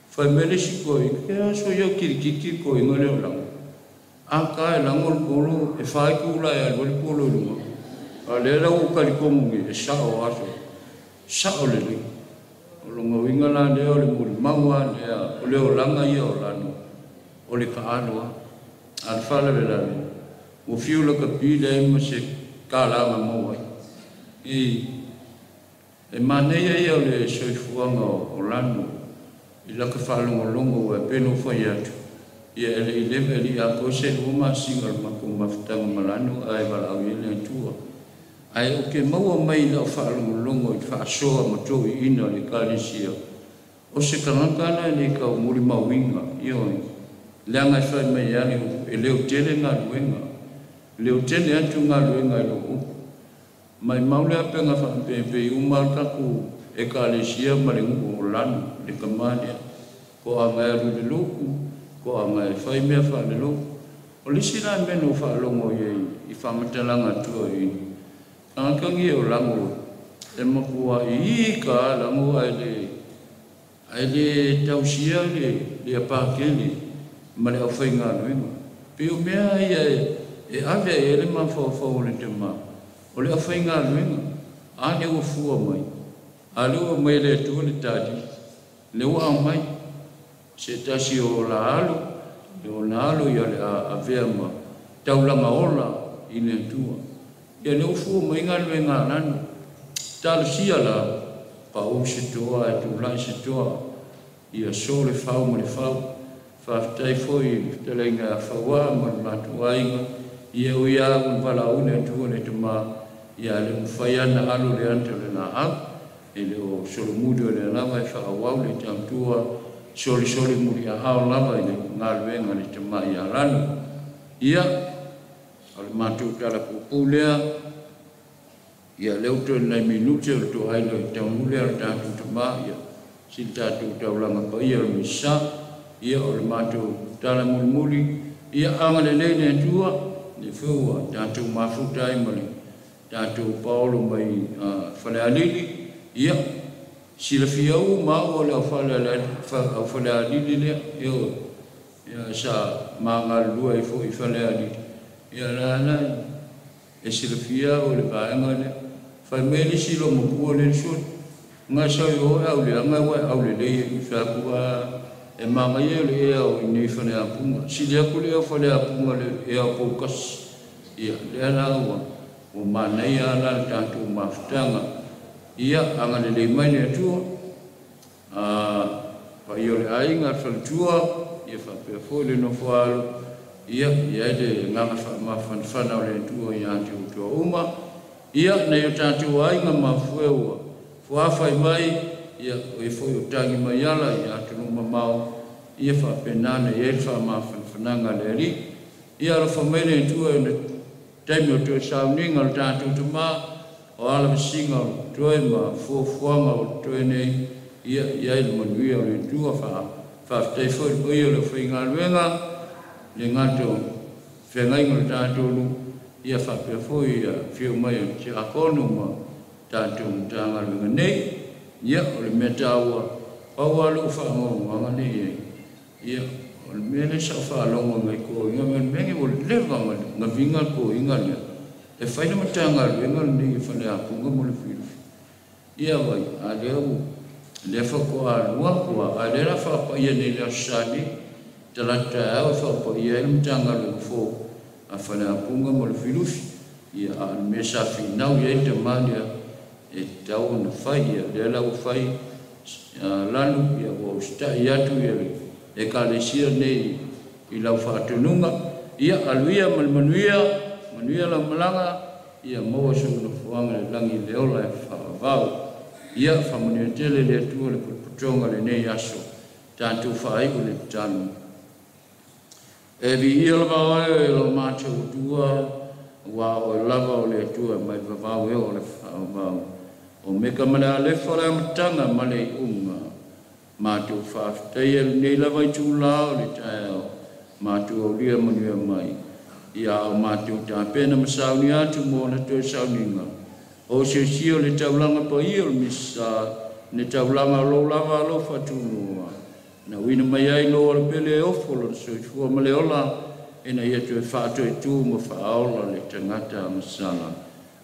Fai mai le isi toeaina, E aso ia o kilikiki le toeaina lea o Lano. A ta e lago le polo, e fa itula e alu ai le polo i luga. A o lea la ua ou talitonu nei, e sao aso. Sao lelei. O lona uiga la lea o le molimau lava lea, o le olaga ia o Lano, o le taalo lava. A o le faalavelave, ua fiu lakapi leai ma se tala na maua ai. I, e manaia ia o le soifuaga o Lano. I laka faalogologo ua e peno fai atu. Ia e le i leva e li a se lua masina o le matou mafutaga ma lanu ae valaau i ai le Atua. Ae o ke maua mai lau faalogologo i faasoa ma toʻiina o le Ekalesia, o se tagata ana e le kau mulimauiga, ioe, leaga e fai mai ale e leo tele galuega, leo tele atu galuega i lou upu. Mai mau le apega faapeepei uma le tatou Ekalesia ma le nuu o lanu le tama lea. Ko aga e alu i le lotu, ko aga e fai mea faale-lotu. O le isi la mea na ou faalogo i ai i faamatalaga atua i tagata ia o lago e matuai ika lago ae le tausia le apakele ma le aufaigaluega. Pei o mea ia e ave ai e le mafaufau o le tama, o le aufaigaluega, a le ua fua mai, a le ua mai le Atua le tali, le ua aumai, se tasi o la alu, le ona alu ia le avea ma taulaga ola i le Atua. Ia le ua fua mai galuega a lanu, talosia la, pau se toa e tulai se toa, ia so le fau ma le fau, faafetai foi i le fetalaiga a fauā ma le matou aiga, ia ui lava ua valaau le Atua le tama, ia le mafai ana alu le ata o le laau, e le o solomuli o le lava e faaauau le tautua solisoli muliaao lava i le galuega le tama ia lanu. Ia, o le matou tala puupuu lea, ia lea ua toe nai minute o le toaila i taunuu lea o le tatou tama, ia sili tatou taulaga paia o le Misa, ia o le matou tala mulimuli, ia agalelei le Atua, le foi ua tatou mafuta ai ma le tatou paolo mai Falealili, ia silafia uma au o le aufalealili lea, ioe, ia sa magalulue ai foi i Falealili, ia la la e silafia o le vaega lea. Fai mai le isi lomapua le sui, nga sau i o e au leaga ua e aulelei i fai atu e magaia le ea o i nei faleapuga. Sili atu le ea o faleapuga le ea o poukasi. Ia, lea la ua manaia la le tatou mafutaga. Ia, agalelei mai le Atua, paia o le aiga, le faletua, ia faapea foi le nofo alo, ia, i ai le agaga faamafanafana o le Atua ia te outou uma. Ia, nai o tatou aiga mafue ua fuafai mai, ia, o e foi o tagi mai ala ia atunuu mamao, ia faapena na i ai le faamafanafanaga a le Alii. Ia alofa mai le Atua i le taimi o toe sauniga o le tatou tama, o alavasiga o toe ma fuafuaga o toe nei, ia i ai le manuia o le Atua. Faafetai foi le paia o le aufaigaluega, le gato feagaiga o le tatou nuu, ia faapea foi ia afio mai o tiakono ma tatou Matagaluega nei. Ia, o le mea taua, pau lava lou faagaogoaga nei ai, ia, o le mea lea sa ou faalogo ngai toiga, ma le mea nei ua leva gaviga le toiga lea, e fai le Matagaluega lenei e Faleapuga mo le filufi. Ia vai, a lea ua lea faatoa alu atu, a lea la faapaia nei le Aso Sa nei, talata taeao e faapaia ai le Matagaluega fou a Faleapuga mo le filufi. Ia, a o le mea sa finau i ai le tama lea, e tatau ona fai, ia lea la ua fai lanu, ia ua usitai atu ia le Ekalesia nei i lau faatonuga. Ia, aluia ma le manuia, manuia lau malaga, ia maua sou nofoaga i le lagi le ola e faavavau. Ia, faamanuia tele le Atua le potopotoga lenei aso, tatou faaiu le tatalo. E viia lava oe e lo matou Atua, ua oe lava o le Atua mai vavau e o le faavavau. O meka ma le alefa o le amataga ma le iuga, matou faafetaia lenei lava i tula o le taeao, matou aulia manuia mai. Ia o matou tapena ma sauni atu mo ona toe sauniga. O siosio le taulaga paia o le Misa, le taulaga o lou lava alofa tunoa. Na uina mai ai lou alepele e ofo lona soifua ma le ola, ina ia toe faatoetu ma faaola le tagata agasala.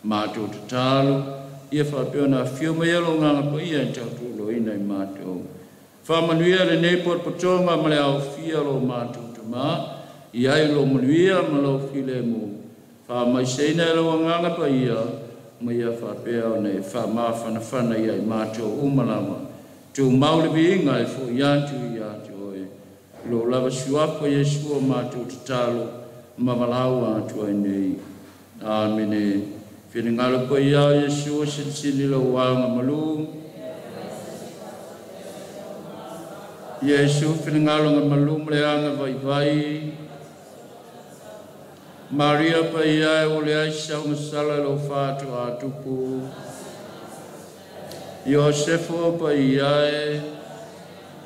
Matou tatalo, ia faapea ona afio mai ai lou agaga paia e tautuuloina i matou. Faamanuia lenei potopotoga ma le aofia o lo matou tama, i ai lou manuia ma lou filemu. Faamaiseina e lou agaga paia, ma ia faapea ona e faamafanafana ia i matou uma lava. Tumau le viiga e fo'i atu ia te oe. Lo lava suafa Iesu o matou tatalo ma valaau atu ai nei. Amene. Finagalo paia o Iesu silisili lou aga malu. Iesu finagalo ga malu ma le aga vaivai. Maria paia e o le ai saugasala lou fa'ato'atupu. Iosefo paia e,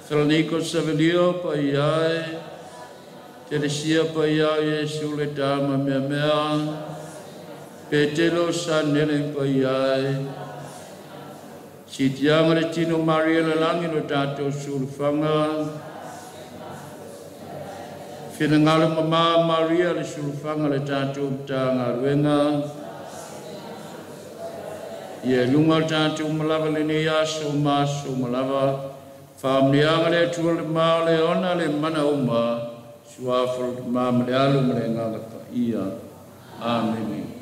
Felaniko Savelio paia e, Telesia paia o Iesu le tama meamea, Petelo Sanele paia e, Sitiaga le tino Maria le lagi lo tatou sulufaga, Finagalo mamā Maria le sulufaga le tatou Matagaluega, Ia luga o le tatou malava lenei aso ma aso uma lava, faamanuiaga le Atua le ma o le ona le mana uma, Suafa o le Tama ma le Alo ma le Agaga Paia. Amene.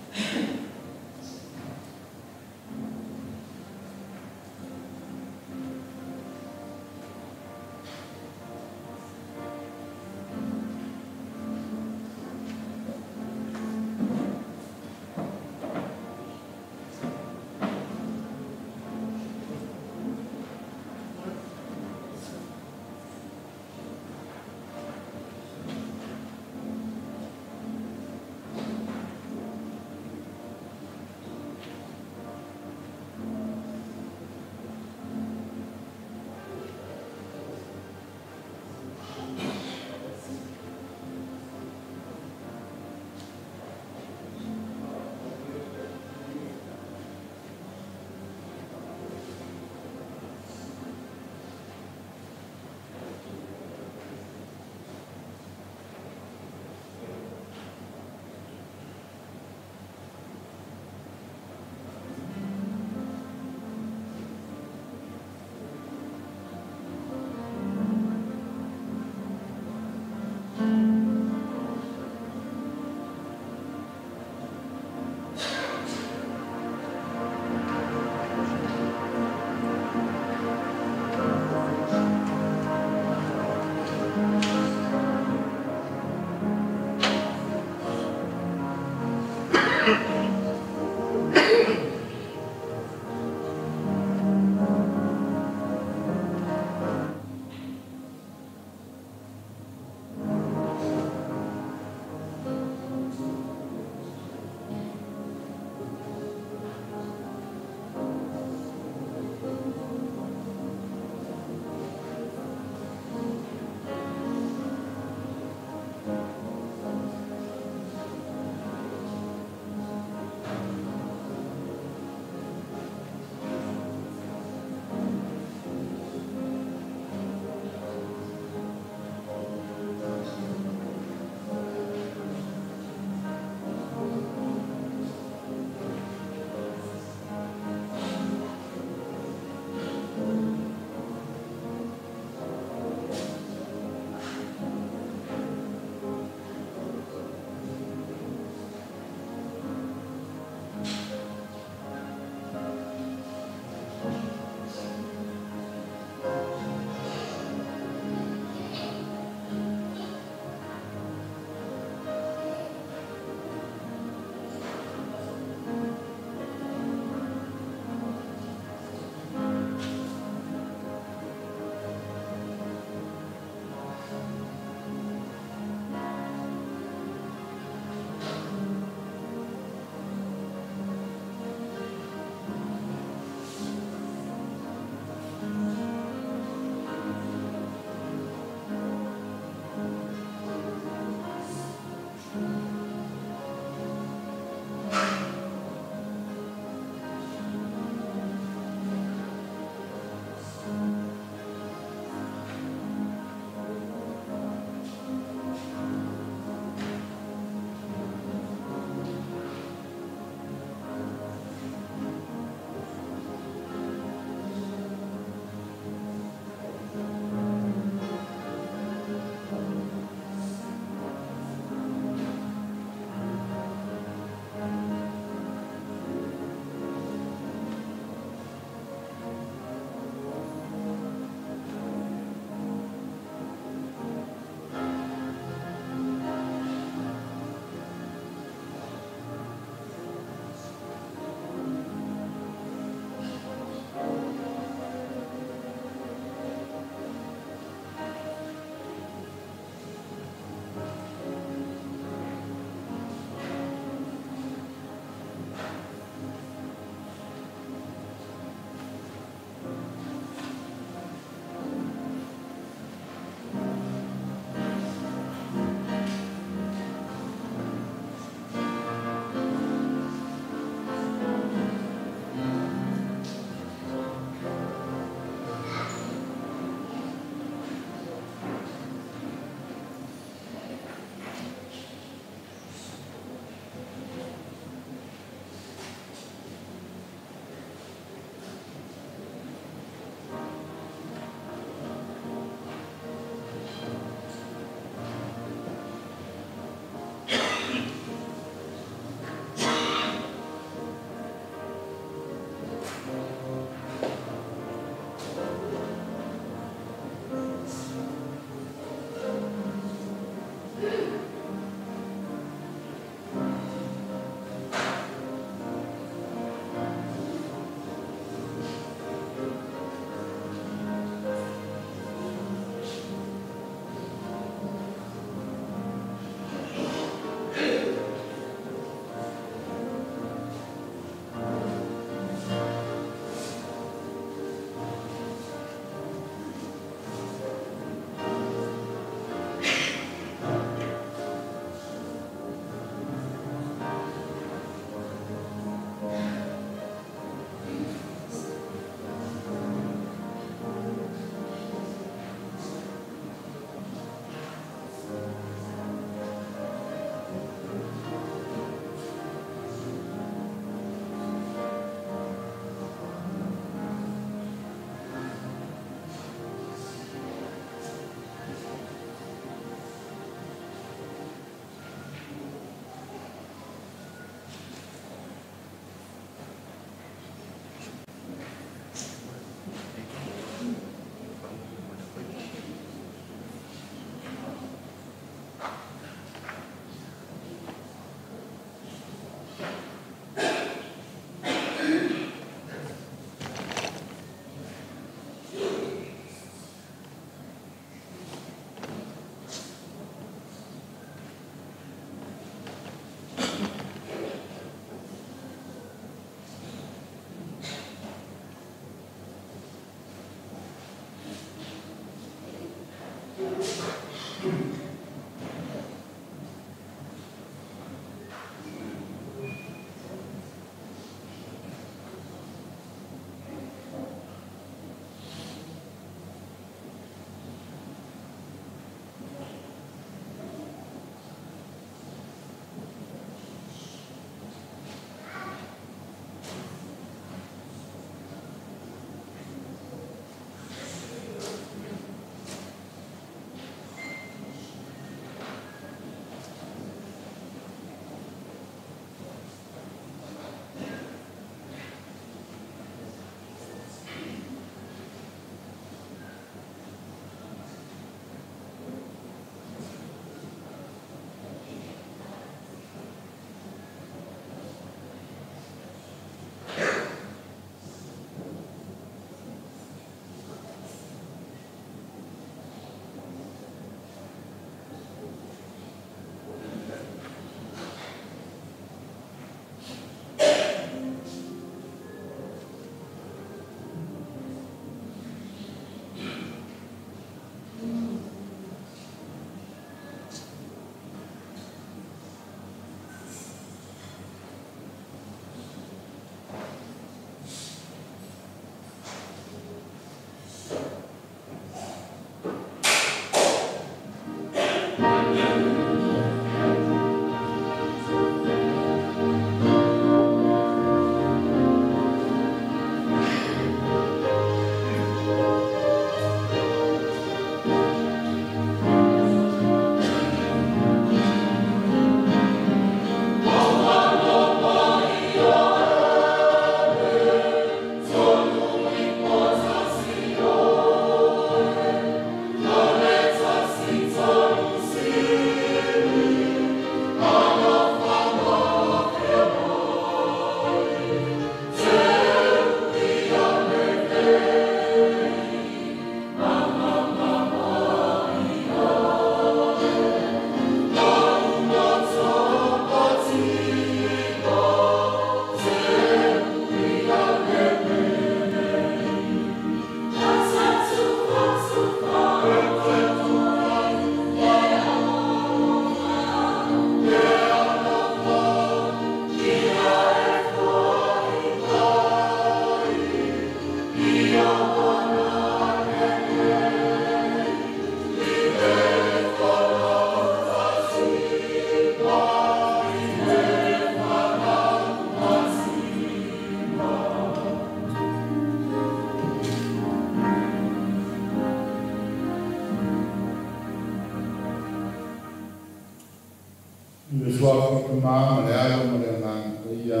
Tamā ma le Alo ma le Agaga Paia.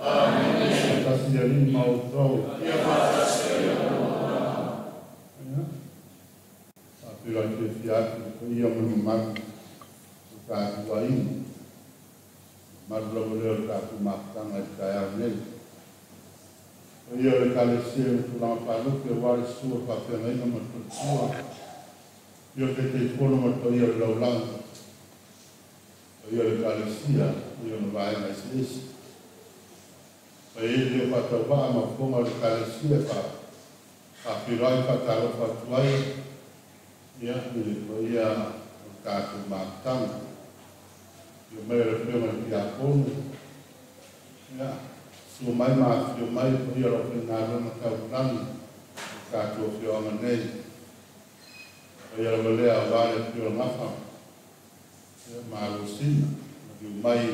Amene. Faatasi le Alii ma outou. Ia faatasi ai ma lou agaga. Ia, faafeiloai fiafia atu le paia ma le mamalu o tatou aiga. Mamalu lava lea o le tatou mafutaga i le taeao nei. Paia o le Ekalesia i ona tulaga faalupe aua le susu o le faafeagaiga ma le faletua. Ia o le Taitaifono ma le paia o le lalolagi. Paia o le Ekalesia i ona vaega eseese. Paia i le faatauvaa ma fofoga o le Ekalesia e faafeiloai faatalofa atu ai ia i le paia o le tatou mafutaga. Afio mai o le Afioga i le Tiakono, ia, susu mai ma afifio mai le paia o le aufaigaluega taulagi o le tatou afioaga nei. Paia lava lea aua le afio o le Gafa, ia, ma Alosina, maliu mai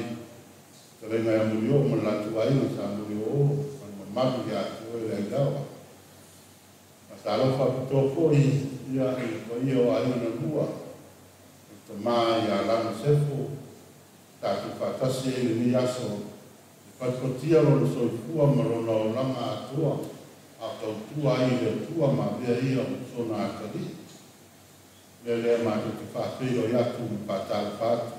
fetalaiga ia Mulioo ma le latou aiga Sa Mulioo ma le mamalu ia te oe le Ailaoa. Faatalofa faapitoa foi ia i le paia o aiga na lua, o le tama ia Lano Sefo, tatou faatasi ai i lenei aso e patipatia lona soifua ma lona olaga atoa a o tautua ai i le Atua ma avea ia o sona atalii. Mea lea matou te faafeiloai atu ma faatalofa atu.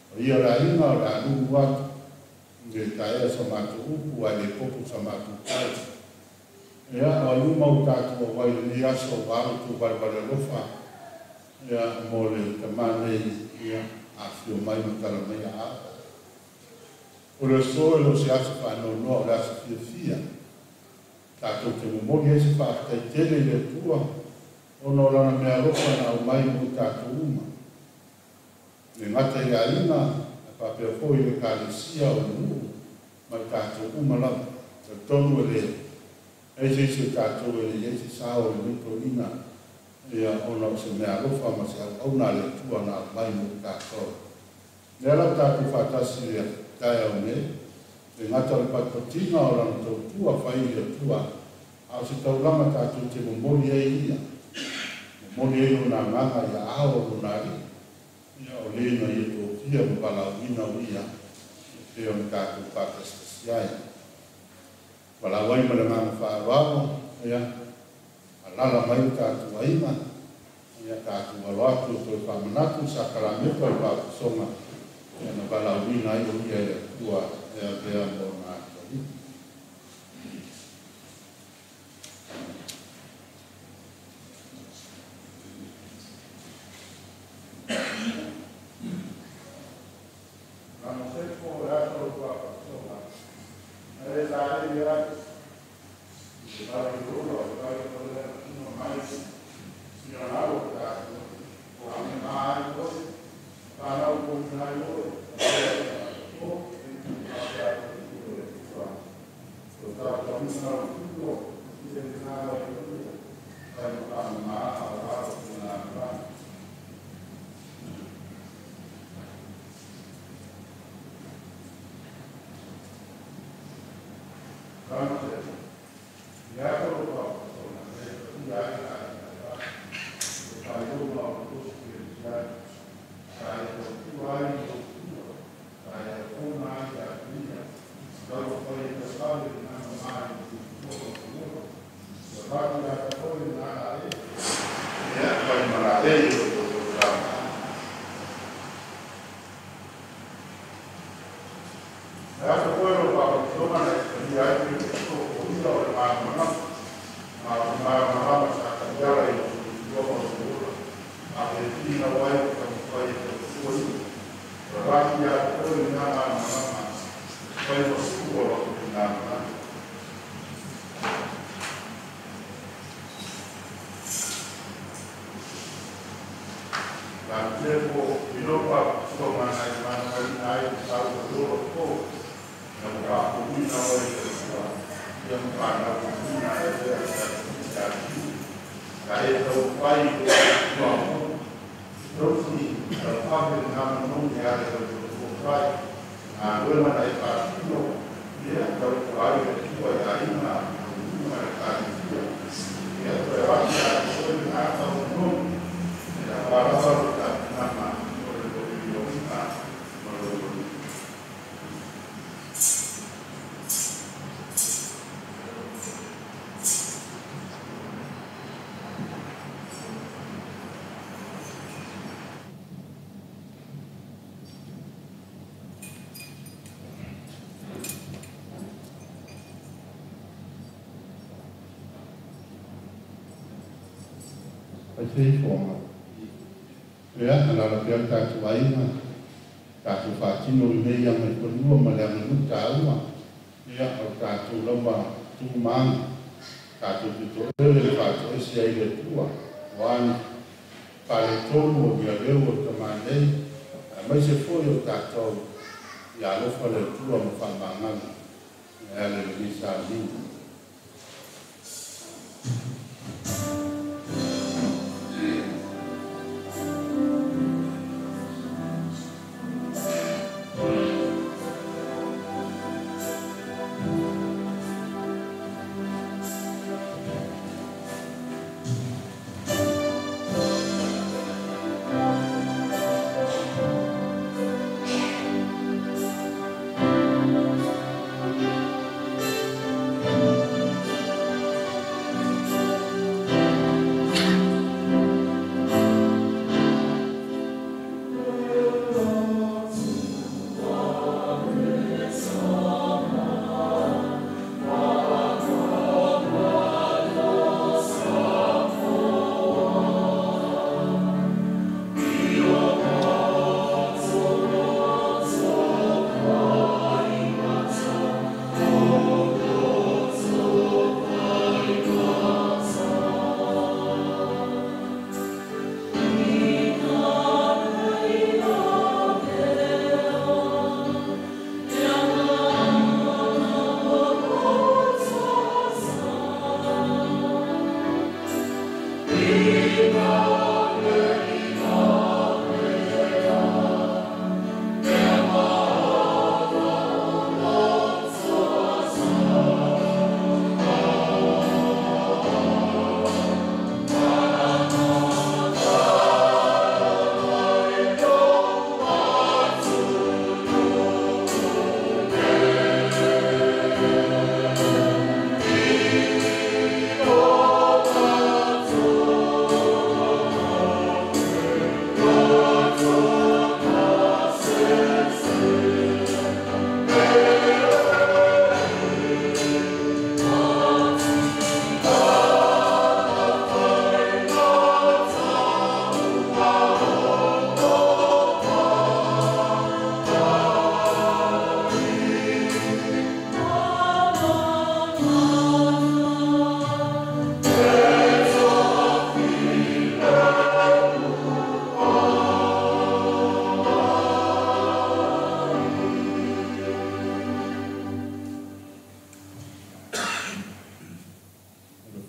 Paia o le aiga o le a lulu atu, e le taea sa matou upu ae le popo sa matou tala. Ia, o ai uma ua tatou auai i lenei aso ua alo outou valevale alofa, ia, mo le tama nei, ia, afifio mai ma tala mai aao. O le aso e le o se aso faanoanoa, o le aso fiafia. Tatou te momoli ai se faafetai tele i le Atua ona o Lana meaalofa na aumai mo i tatou uma. E le gata i aiga, ae faapea foi i le Ekalesia, o le nuu, ma i tatou uma lava. Talitonu e leai se isi o tatou e le i ai se sao o lenei toeaina, ia, ona o se meaalofa ma se auauna a le Atua na aumai mo i tatou. O lea la ua tatou faatasi i le taeao nei, e le gata o le patipatiga o lana tautua fai i le Atua, a o se taulaga tatou te momoli ai ia, momoli ai lona agaga i aao o lona Alii, ia, o le na ia tofia ma valaauina o ia e pei ona tatou faatasitasi ai. Valaau ai ma le agaga faaaloalo, ia, alaala mai lo tatou aiga, ia, tatou alo atu e toe faamanatu le sakalameta o le paopasoga, ia, na valaauina ai o ia e le Atua e avea ma ona atalii. Lana sefo o le aso o le paopasoga, na e saili atu i le vale ula o le vale o le tino mai i ona alo o tatou, o ame ma ai oe, whanau ko ina ai oe, o e o le Atua. O tātou ina o tulo, i te ngā o ia, kai ma ka ma a o alo o ngā rā. Lana sefo, i ato o paopasoga, e patia ai a i a o taioga o tosi ke siai, sa e tautua ai i o tua, sa e auauna ai ia te ia, tau whai e tatale i ngā mai i te tua o te ua, ia whaki a te hoi i ngā e, ia whai mara e i o tō tō E aso koe ro paopasoga na e patia ai te o ia o le māramarama, ma o te māramarama sa kaiara i o te tua o te ua, a te tina wai o ka whai e tautua i. Ua whaki a te hoi i ngā māramarama, whai masu o roto ki ngā mana. La te po i ropa soga na i mana i ai te sau o loro po, na mka kuina o e te tua, ia mka na kuina e te ata ki a ki. Ka e tau whai o te tua mo, rosi tau whape ngā manoni a e tau tau whai, ngā ruema na e whātino, ia tau whai e tua i a ina, o le kāritia. Ia toe waki a te soe ngā tau manoni, ia wharawa o tā tinama, o le lori o ina, o le lori. Feifoga. Ia, alala pea le tatou aiga, tatou faatino lenei agaifanua ma le aganuu taua. Ia, o le tatou lava tumaga, tatou pitoele le faatoese ai le Atua, ua ni faaletonu o vialeu o le tamanei, aemaise foi o tatou ia alofa le Atua ma faamagalo e ala i lenei sauniga.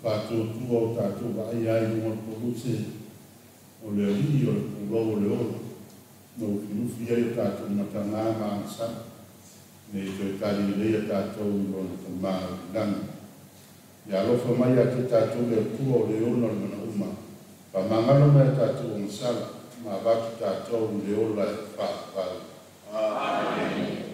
Faatuatua o tatou vaai ai luga o le poluse o le alii o le pulou o le ola, na ufiufi ai o tatou matagā ma agasala, nei toe tali lelei a tatou i lona tamā o le lagi. Ia alofa mai ia te tatou le Atua o le ona o le manauma, faamagalo mai a tatou agasala, ma avatu tatou i le ola e faavavau. Amene.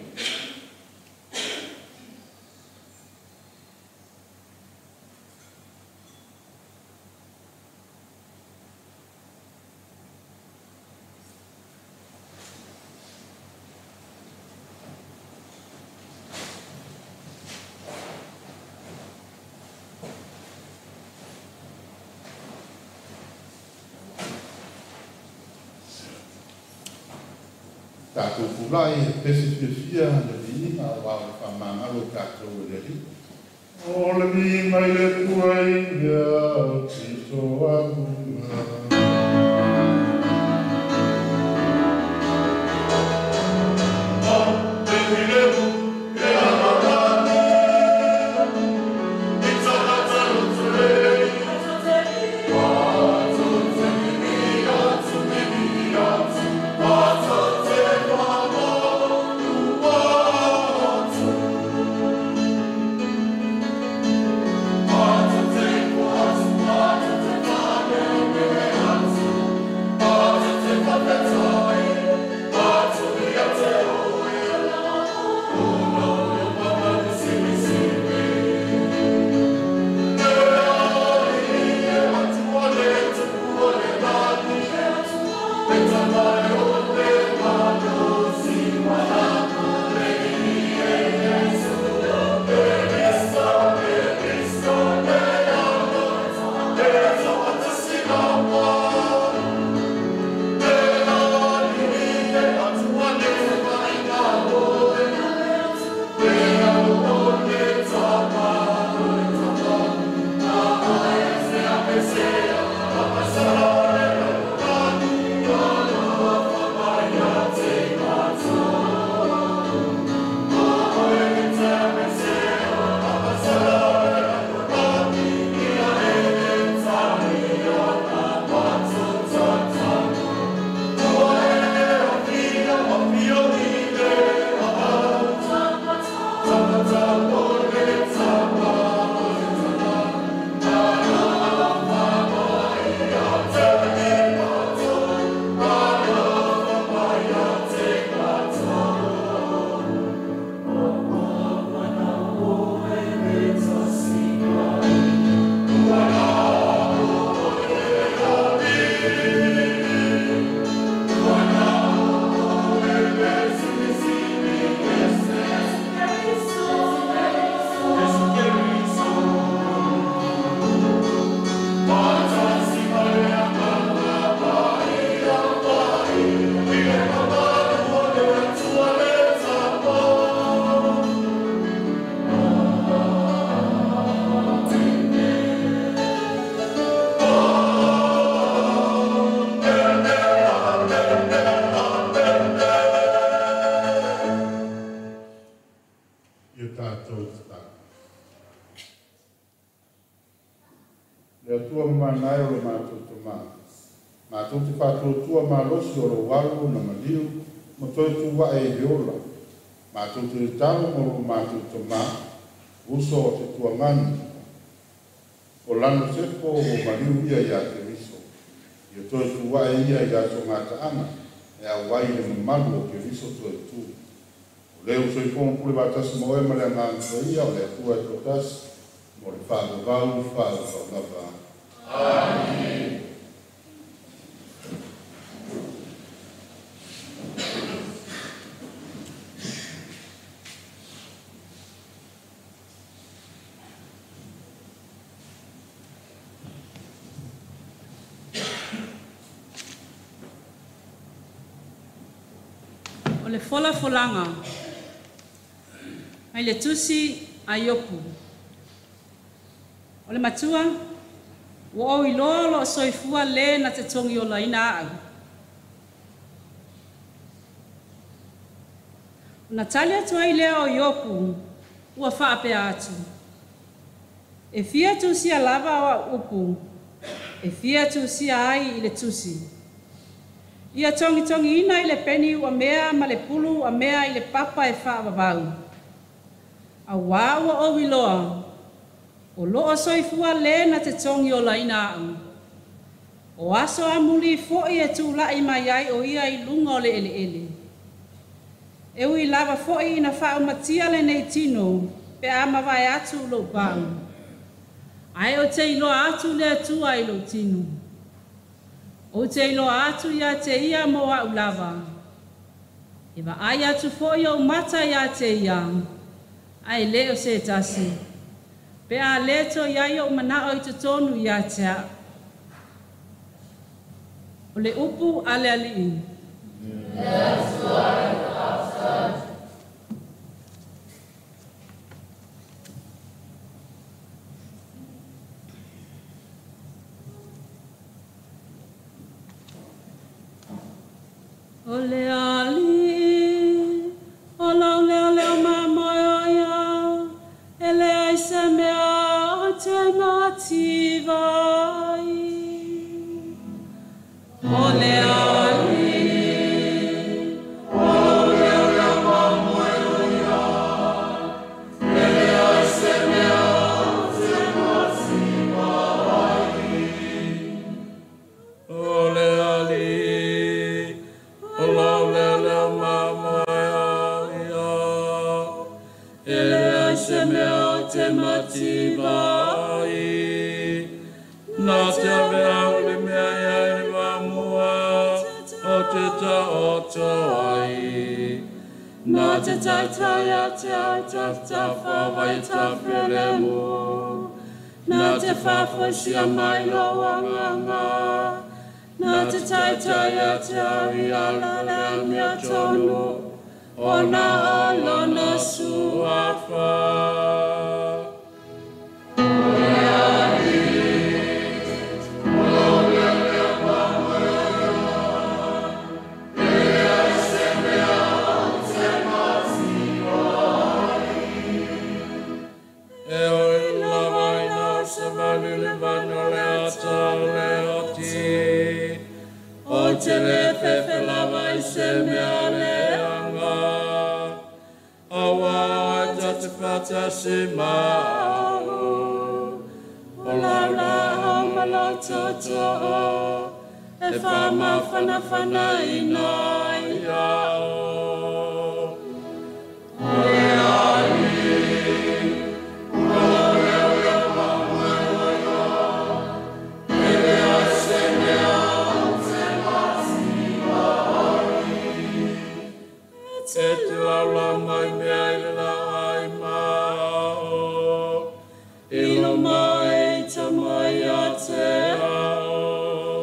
Tatou pulai e pese fiafia le viiga aua o le faamagalo o tatou e le Alii. O le viiga i le Atua i mea pito aluga. Take Ia tatou tatalo. Le Atua mamanae o lo matou Tamā, matou te faatuatua malosi o lou Alo na maliu ma toe tuaʻe i le ola. Matou te tatalo mo lo matou Tamā, uso o te tuagani, o Lano Sefo ua maliu ia iā Keriso. Ia toe tuaʻe ia i le aso gataaga e auai i le mamalu o Keriso toe tu. O lē ua soifua ma pule faatasi ma oe ma le Agaga Paia o le Atua e toatasi mo le faavavau faavavau lava. Amene. O le folafolaga mai le Tusi a Iopu. O le matua, ua ou iloa o lo o soifua lē na te togiolaina a'u. Ona tali atu ai lea o Iopu ua faapea atu, E fia tusia lava o au upu e fia tusia ai i le tusi. Ia togitogiina i le peni uamea ma le pulu uamea i le papa e faavavau. Auā ua ou iloa, o lo o soifua lē na te togiolaina a'u. O aso amulī fo'i e tula'i mai ai o ia i luga o le eleele. E ui lava fo'i ina faaumatia lenei tino pe a mavae atu lou pa'u. Ae ou te iloa atu le Atua i lou tino. Ou te iloa atu iā te Ia mo a'u lava. E vaai atu fo'i ou mata iā te Ia, ae lē o se tasi, pe a lē toe i ai o'u mana'o i totonu iā te a'u. O le upu a le Alii. Le Atua e faafetai. O le Alii o lou leoleo mamoe o ia, e leai se mea o te mativa ai. O le Alii o lou leoleo mamoe o ia, e leai se mea o te mativa ai. O le Alii o lou leoleo mamoe o ia, e leai se mea o te mativa ai. Na te aveau i le mea ia i le vaamua o te taoto ai. Na te taitai a te au tafatafa o vai tafelemu. Na te faafoisia mai lou agaga. Na te taitai a te au i ala o le amiotonu, ona o lona suafa. O le Alii o lou leoleo mamoe o ia, e leai se mea o te mativa ai. E oi lava ina o savali le vanu o le ata o le oti. O te lē fefe lava i se mea leaga. Auā e ta te faatasi ma a'u. O lau laau ma lou tootoo e faamafanafanaina ai a'u. O le Alii o lou leoleo mamoe o ia, e leai se mea o te mativa ai. E te laulau mai mea i le laai ma ao, i luma e tama ia te ao.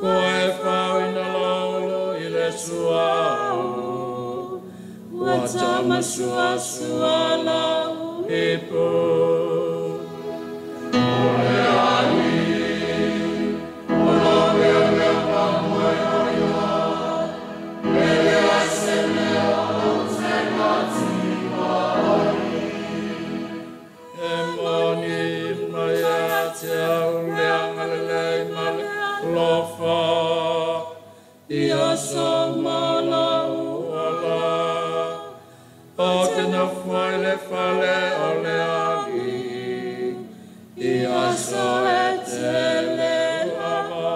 Ko e fauina laolo i le suao, Ua tamasuasua lau ipu. O le Alii o lou leoleo mamoe o ia, e leai se mea o te mativa ai. nofo i le fale o le Alii i aso e tele lava.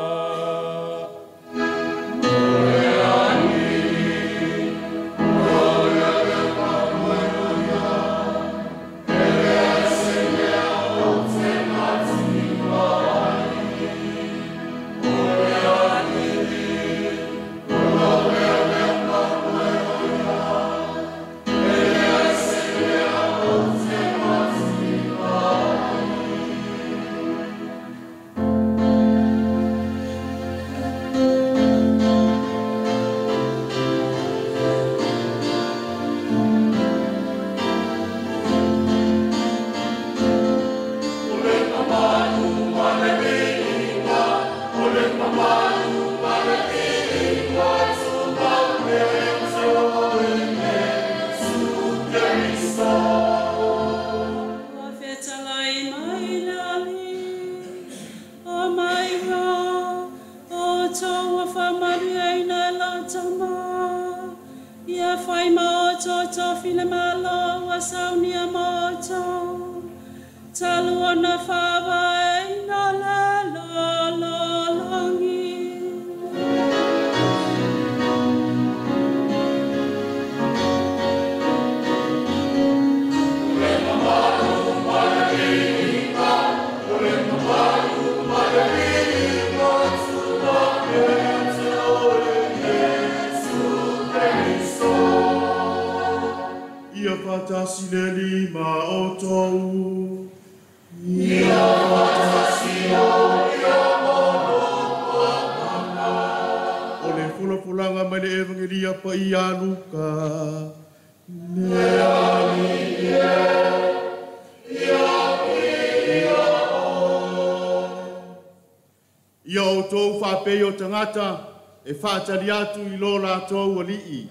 E whaatali atu i lo lātou alii.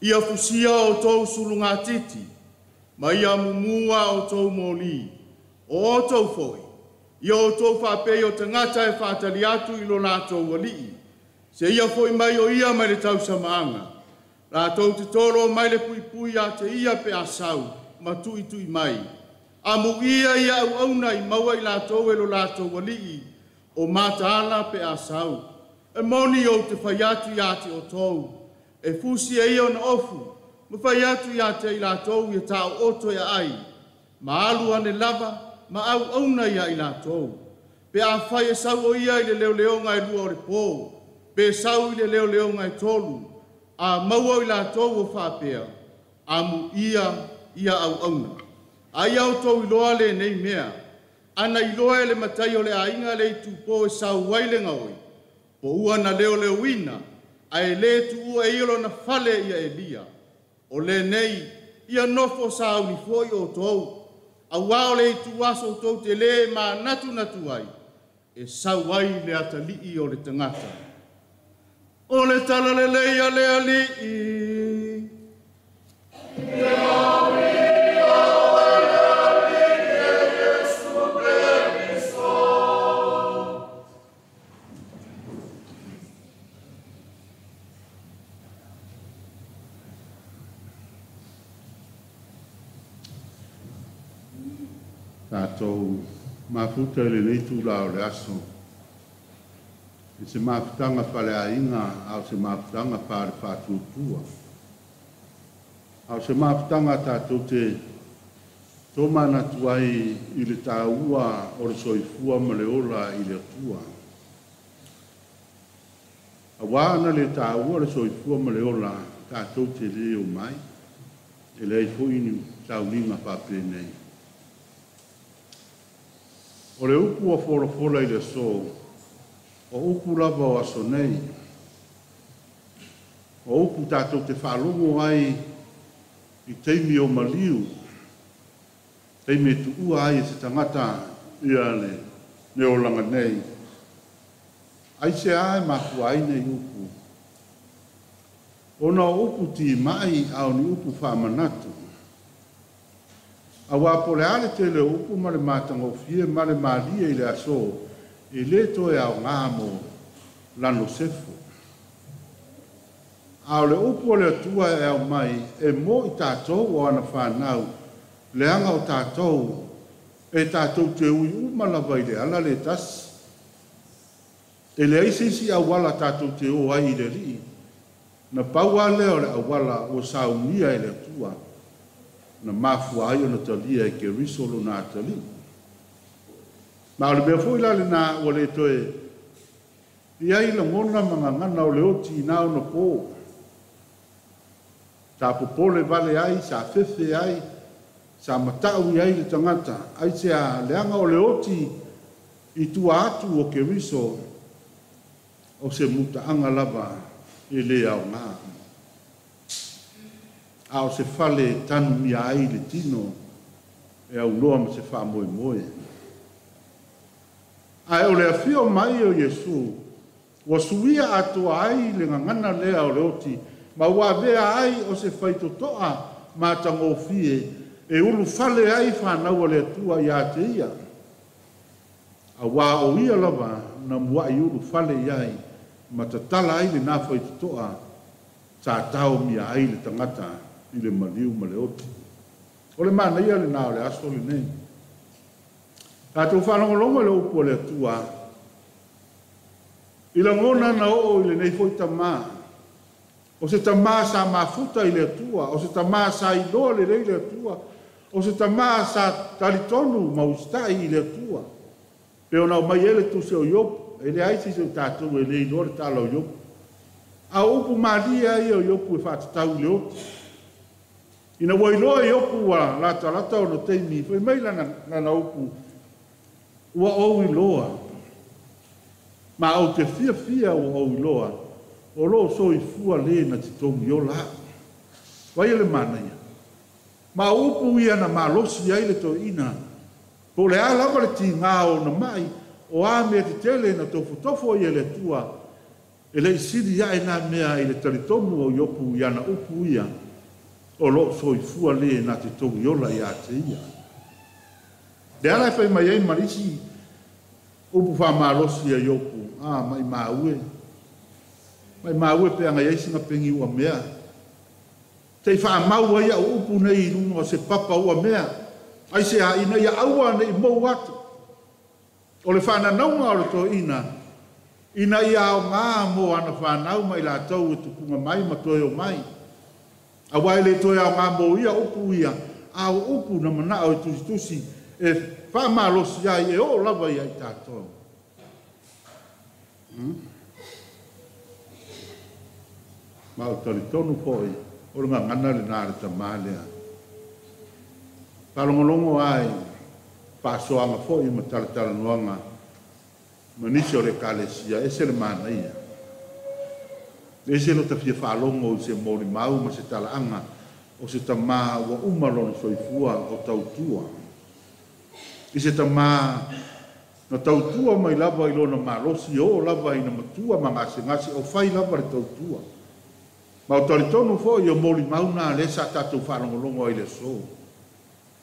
Ia fusia o tou sulungatiti, ma ia mumua o tou moli. O o tou foi, ia o tou whaapei o tangata e whaatali atu i lo lātou alii. Se ia foi mai o ia mai le tausamaanga. Lātou te toro mai le pui pui a te ia pe asau, ma tui tui mai. A mu ia ia au auna i maua i lātou e lo lātou alii, o mataala pe asau. E moni o te whaiatu ia te o tōu, e fusi e ia ona ofu, ma whaiatu ia te i lātou ia tāo oto ia ai, ma alu ane lava, ma au auna ia i lātou. Pe a whai e sau o ia i le leo leonga e lua o le pō, pe sau i le leo leonga e tolu, a maua i lātou o whāpea, a mu ia ia au auna. Ai au tō iloa le nei mea, ana iloa e le matai o le ainga le i tupō e sau ai le ngaoi, po ua na leo leo ina, a e le tu ua e ilo na fale ia Elia. O le nei, ia nofo sa uni foi o tōu, a wao le itu aso tōu te le ma natu natu ai, e sau ai le atalii o le tangata. O le talalelei a le alii. Tātou mafuta i lenei tūlā o le aso. I se mafutanga whale ainga, au se mafutanga whare whātūtua. Au se mafutanga tātou te tō manatu ai i le tāua o le soifua ma le ola i le atua. A wā ana le tāua le soifua ma le ola tātou te leo mai, e lei fo ini tauninga whāpēnei. O le upu o folafola i le aso, o upu lava o aso nei, o upu tātou te whaalongo ai i teimi o maliu, teimi e tuua ai e se tangata ia le neolanga nei. Ai se ae mafua ai nei upu. Ona o upu ti mai au ni upu whaamanatu. A wā po le ale te le upu ma le mātangofie ma le mālia i le aso, e le toe au ngā mō lano sefo. A o le upu o le Atua e aumai e mo i tatou o ana fanau, leaga o tatou e tatou te ui uma lava i le ala le tasi. E leai se isi auala tatou te o ai i le Alii, na pau lava lea o le auala ua saunia e le Atua, na mafua ai ona talia e Keriso lona atalii. Ma o le mea foi la lena ua le toe i ai lagona ma gagana o le oti i na ona po. Sa popole vale ai, sa fefe ai, sa matau i ai le tagata, aisea? Leaga o le oti i tua atu o Keriso o se mutaaga lava e le aoga. A o se fale e tanumia ai le tino e aunoa ma se faamoemoe. Ae o le afio mai o Iesu, ua suia atoa ai le gagana lea o le oti, ma ua avea ai o se faitotoa matagofie e ulufale ai fanau a le Atua ia te ia. Auā o ia lava na mua'i ulufale i ai ma tatala ai lenā faitotoa sa taomia ai le tagata i le maliu ma le oti. O le manaia lenā o le aso lenei. Tatou faalogologo i le upu a le Atua i lagona na oo i lenei foi tamā. O se tamā sa mafuta i le Atua, o se tamā sa iloa lelei le Atua, o se tamā sa talitonu ma usitai i le Atua. Pei ona aumai ai le tusi o Iopu, e leai se isi o tatou e le iloa le tala o Iopu. A o upu malie lava ia o Iopu e faatatau i le oti. Ina ua iloa e Iopu ua latalata ona taimi, fai mai lana upu, Ua ou iloa, ma ou te fiafia ua ou iloa, o lo o soifua le na te togi ola a'u. Vaia le manaia. Ma o upu ia na malosi ai le toeaina, po o le a lava le tigā o ona ma'i, o a mea tetele na tofotofo ai e le Atua, e le i sili ae nā mea i le talitonu o Iopu i ana upu ia, o lo o soifua le na te togi ola iā te ia. Le ala e fai mai ai ma le isi upu faamalosi a Iopu, A, maimau e, maimau e pe ana i ai sina peni uamea, se i faamau ai au upu nei i luga o se papa uamea, aisea, ina ia aua ne i mou atu. O le faananauga o le toeaina, ina ia aoga mo ana fanau ma i latou e tupuga mai ma toe omai. Aua e le toe aoga mo ia upu ia, a o upu na manao e tusitusi e faamalosi ai e oo lava ia i tatou. Ma ou talitonu foi o le gagana lenā a le tamā lea. Faalogologo ai faasoaga foi ma talatalanoaga ma nisi o le Ekalesia, ese le manaia. Ese lo ta fia faalogo i se molimau ma se talaaga o se tamā ua uma lona soifua o tautua. I se tamā na tautua mai lava i lona malosi e oo lava ina matua ma gasegase o fai lava le tautua. Ma o talitonu foi o molimau na lea sa tatou faalogologo ai i le aso.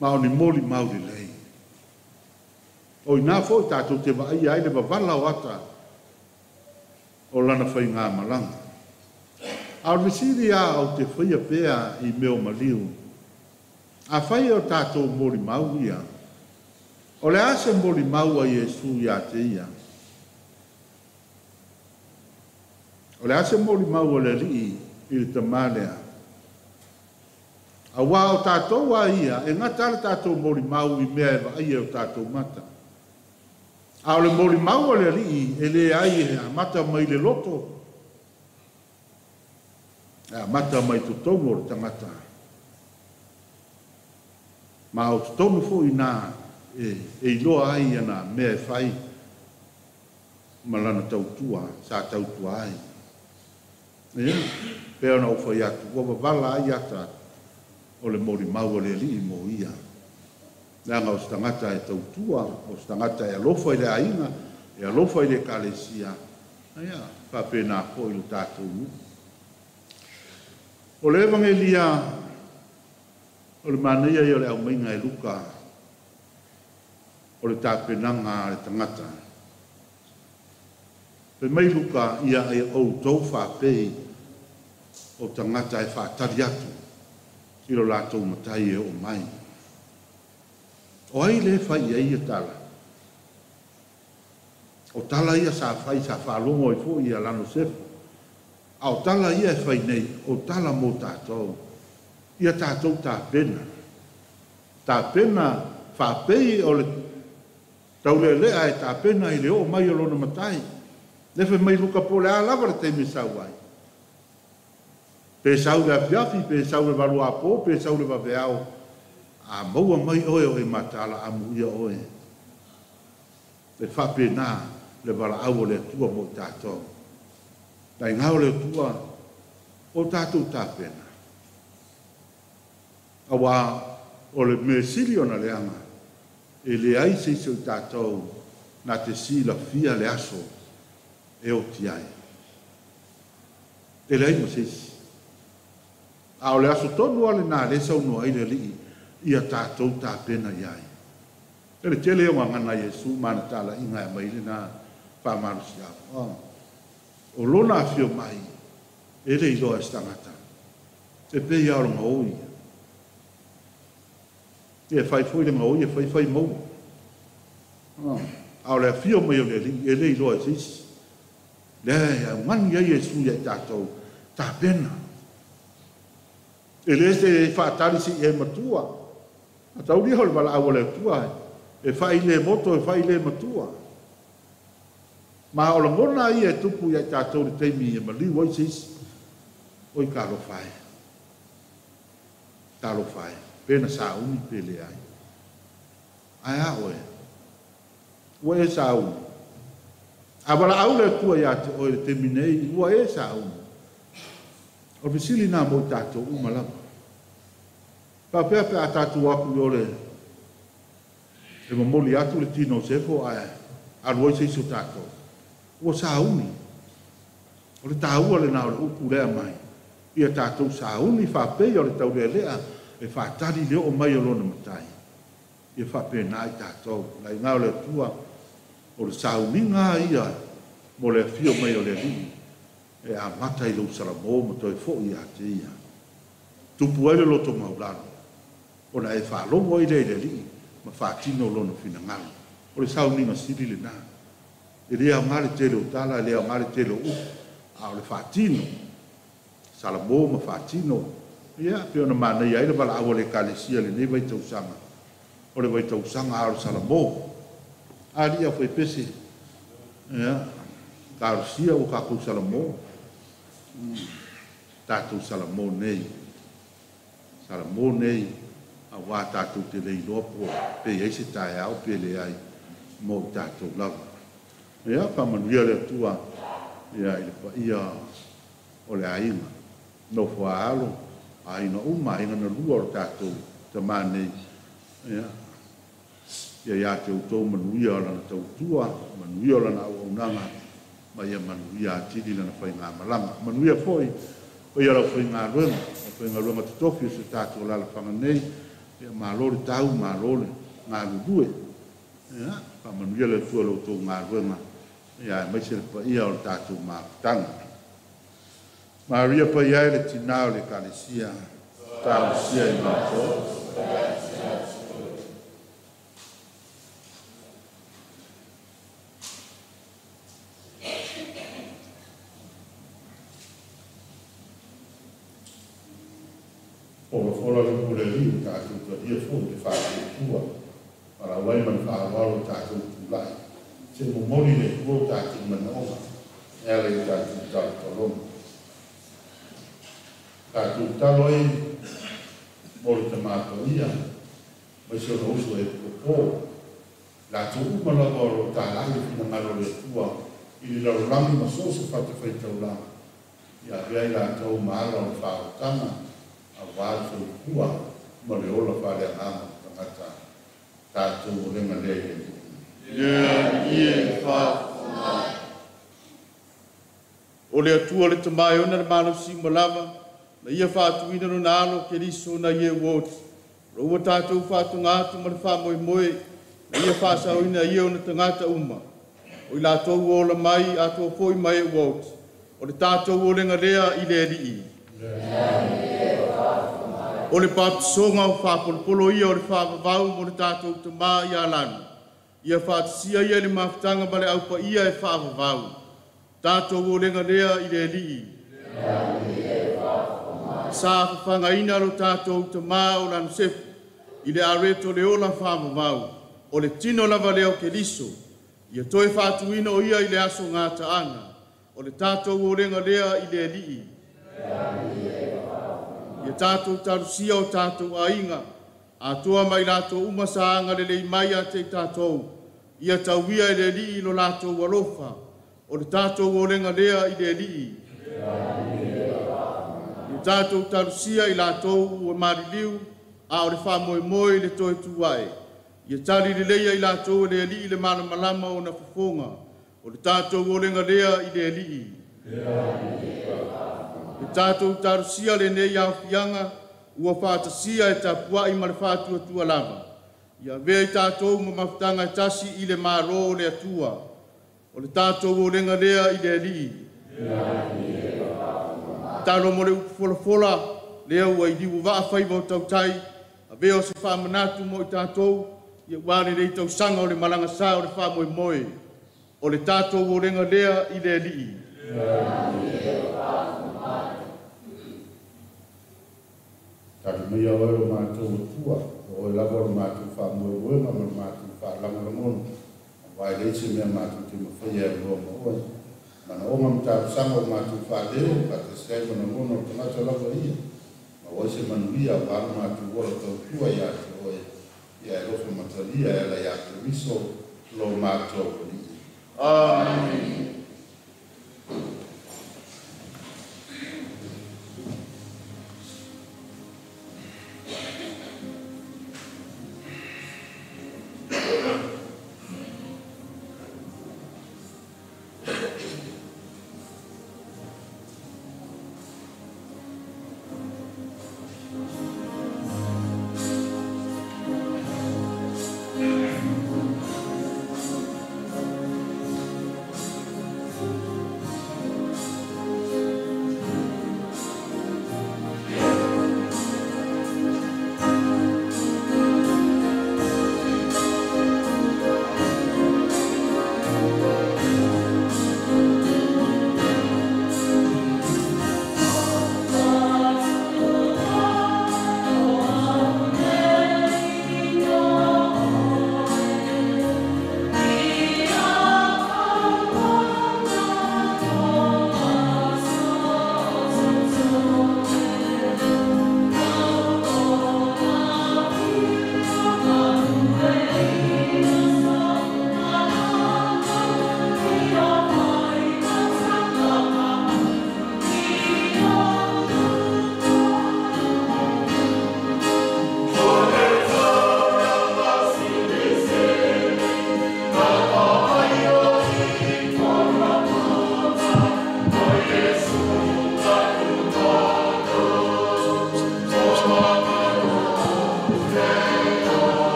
Ma o ni molimau lelei. O i ina foi tatou te vaaia ai le vavala o ata o lana faigamalaga. A o le fesili a ou te faia pea i mea o maliu, afai e o tatou molimau ia, o le a se molimau a Iesu iā te ia? O le a se molimau a le Alii i le Tama lea? Auā o tatou a ia, e gata a le tatou molimau i mea e vaaia e o tatou mata. A o le molimau a le Alii e leai e amata mai le loto, e amata mai totonu o le tagata. Ma o totonu foi inā e iloa ai ana mea e fai ma lana tautua sa tautua ai. Ia, pei ona ou fai atu, ua vavala ai ata o le molimau a le Alii mo ia. Leaga o se tagata e tautua, o se tagata e alofa i le aiga, e alofa i le Ekalesia, ia, faapena foi lo tatou nuu. O le Evagelia, o le manaia ia o le aumaiga e Luka o le tapenaga a le tagata. Fai mai Luka, Ia outou faapei o tagata e faatali atu i lo latou matai e oo mai. O ai lē fai i ai ia tala? O tala ia sa fai sa faalogo ai foʻi ia Lano Sefo. A o tala ia e fai nei, o tala mo tatou. Ia tatou tapena. Tapena faapei o le taulealea e tapena i le oo mai o lona matai. Le fai mai Luka po o le a lava le taimi e sau ai. Pe sau le afiafi, pe sau le 8 apo, pe sau le vaveao, a maua mai oe o e mataala amuia oe. Le faapena le valaau o le Atua mo i tatou. Laiga o le Atua o tatou tapena. Auā o le mea sili ona leaga e leai se isi o i tatou na te silafia le aso e oti ai. E leai ma se isi. A o le aso tonu lava lenā lea e saunoa ai le Alii ia tatou tapena i ai. E le tele o gagana a Iesu ma ana talaiga e aumai ai lenā faamalosiau. O lona afio mai e le iloa e se tagata. E pei lava o le gaoi. Ia e fai foi le gaoi e fai fai maua. A o le afio mai o le Alii e le iloa e se isi. Lea e augani ai Iesu ia i tatou tapena. E lē se faatali seia e matua. A taulia o le valaau a le Atua e fai le moto e fai le matua. Ma o lagona ia e tupu ia i tatou le taimi e maliu ai se isi. Oi talofa e. Talofa e. Pe na sauni pe leai. Ae a oe? Ua e sauni. A valaau le Atua iā te oe i le taimi nei, ua e sauni. O le fesili lenā mo i tatou uma lava. Faapea pe a tatou o atu i o le e momoli atu le tino o Sefo ae alu ai se isi o tatou. Ua sauni. O le taua lenā o le upu lea e aumai, ia tatou sauni faapei o le taulealea e faatali i le oo mai o lona matai. Ia faapena i tatou. Laiga o le Atua, o le sauniga ia mo le afio mai o le Alii e amata i lou salamo ma toe foʻi iā te ia. Tupu ai le loto maulalo, ona e faalogo ai lea i le Alii ma faatino lona finagalo. O le sauniga sili lenā. E le aoga le tele o tala, e le aoga le tele o upu, a o le faatino, salamo ma faatino, ia, pei ona manaia ai le valaau a le Ekalesia i lenei vaitausaga, o le vaitausaga lava o le salamo. Alii aufaipese, ia, talosia ua tatou salamo, tatou salamo nei, salamo nei, auā tatou te le iloa po pe i ai se taeao pe leai mo i tatou lava. Ia, faamanuia le Atua ia i le paia o le aiga, nofo a alo, aiga uma, aiga na lua o le tatou tamā nei, ia, ia iā te outou manuia o lana tautua, manuia o lana auaunaga, ma ia manuia atili lana faigamalaga. Manuia foi paia o le aufaigaluega, aufaigaluega totofi o si o tatou alaalafaga nei, ia malo le tau, malo le galulue. Ia, faamanuia le Atua i la outou galuega, ia aemaise le paia o le tatou mafutaga. Maria paia e le tinā o le Ekalesia, talosia i matou. Folafola le upu a le Alii ua tatou talia foi le faatuatua valaau ai ma le faaaloalo i tatou tulai se momoli le Atua o tatou manaoga e ala i tatou talotaloga. Tatou tatalo ai mo le Tama Paia aemaise ona uso e popo, latou uma lava o lo o talai le finagalo o le Atua i le lalolagi ma so o se fatafaitaulaga, ia avea ai latou ma ala o le faaolataga auā le soifua ma le ola faaleagaga o tagata. Tatou olega lea i le Alii. Le Alii e faafofoga. O le Atua le Tama e ona le malosi uma lava, na ia faatuina lona Alo Keriso na ia ua oti, o lo ua tatou faatoga atu ma le faamoemoe, na ia faasaoina ai ona tagata uma, o i latou ua ola mai atoa foi ma e ua oti, o le tatou olega lea i le Alii. O le papasoga o faapolopolo ia o le faavavau mo le tatou tamā ia Lanu. Ia faatasia ia le mafutaga ma le aupaia e faavavau. Tatou olega lea i le Alii. Sa fafagaina lo tatou tamā o Lanu Sefu i le areto le ola faavavau. O le tino lava lea o Keriso. Ia toe faatuina o ia i le aso gataaga. O le tatou olega lea i le Alii. Ia tatou talusia o tatou aiga, atoa mai latou uma sa agalelei mai ia te i tatou, ia tauia e le Alii lo latou alofa, o le tatou olega lea i le Alii. Ia tatou talusia i latou ua maliliu, a o le faamoemoe i le toe tuae. Ia tali lelei i latou e le Alii le malamalama o na fofoga, o le tatou olega lea i le Alii. Ia tatou talusia lenei aofiaga, ua faatasia e tapuai ma le faatuatua lava. Ia avea i tatou ma mafutaga e tasi i le Malo o le Atua. O le tatou olega lea i le Alii. Talo mo le upu folafola, lea ua i liu vaa faiva o tautai, avea o se faamanatu mo i tatou, ia ua lenei tausaga o le malaga sa o le faamoemoe. O le tatou olega lea i le Alii. Tali mai oe lo matou Atua, o oe lava lo matou faamoemoega ma lo matou faalagolagona. Aua e leai se mea matou te mafaia e aloa ma oe. Manaoga ma talosaga o matou faaleo, faatasi ai ma lagona o tagata lava ia. Maua ai se manuia aua lo matou ola tautua ia te oe, ia e alofa matalia e ala ia Keriso lo matou Alii. Amen.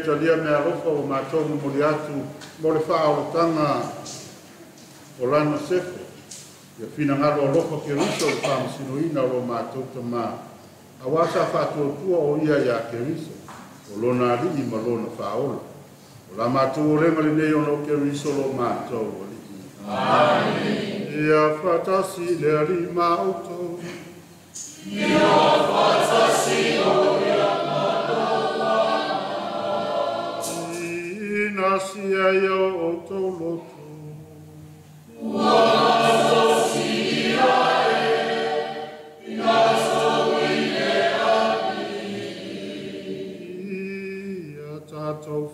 Talia mea alofa o matou momoli atu mo le faaolataga o lana sefo. Ia finagalo alofa Keriso le faamasinoina o lo matou tamā. Auā sa faatuatua o ia iā Keriso, o lona alii ma lona faaola. O la matou olega lenei ona o Keriso lo matou Alii. Amen. Ia faatasi le Alii ma outou. Ia faatasi o ia. Nasia ia o outou loto. Ua sosia e, ina sou i le Alii. tatou.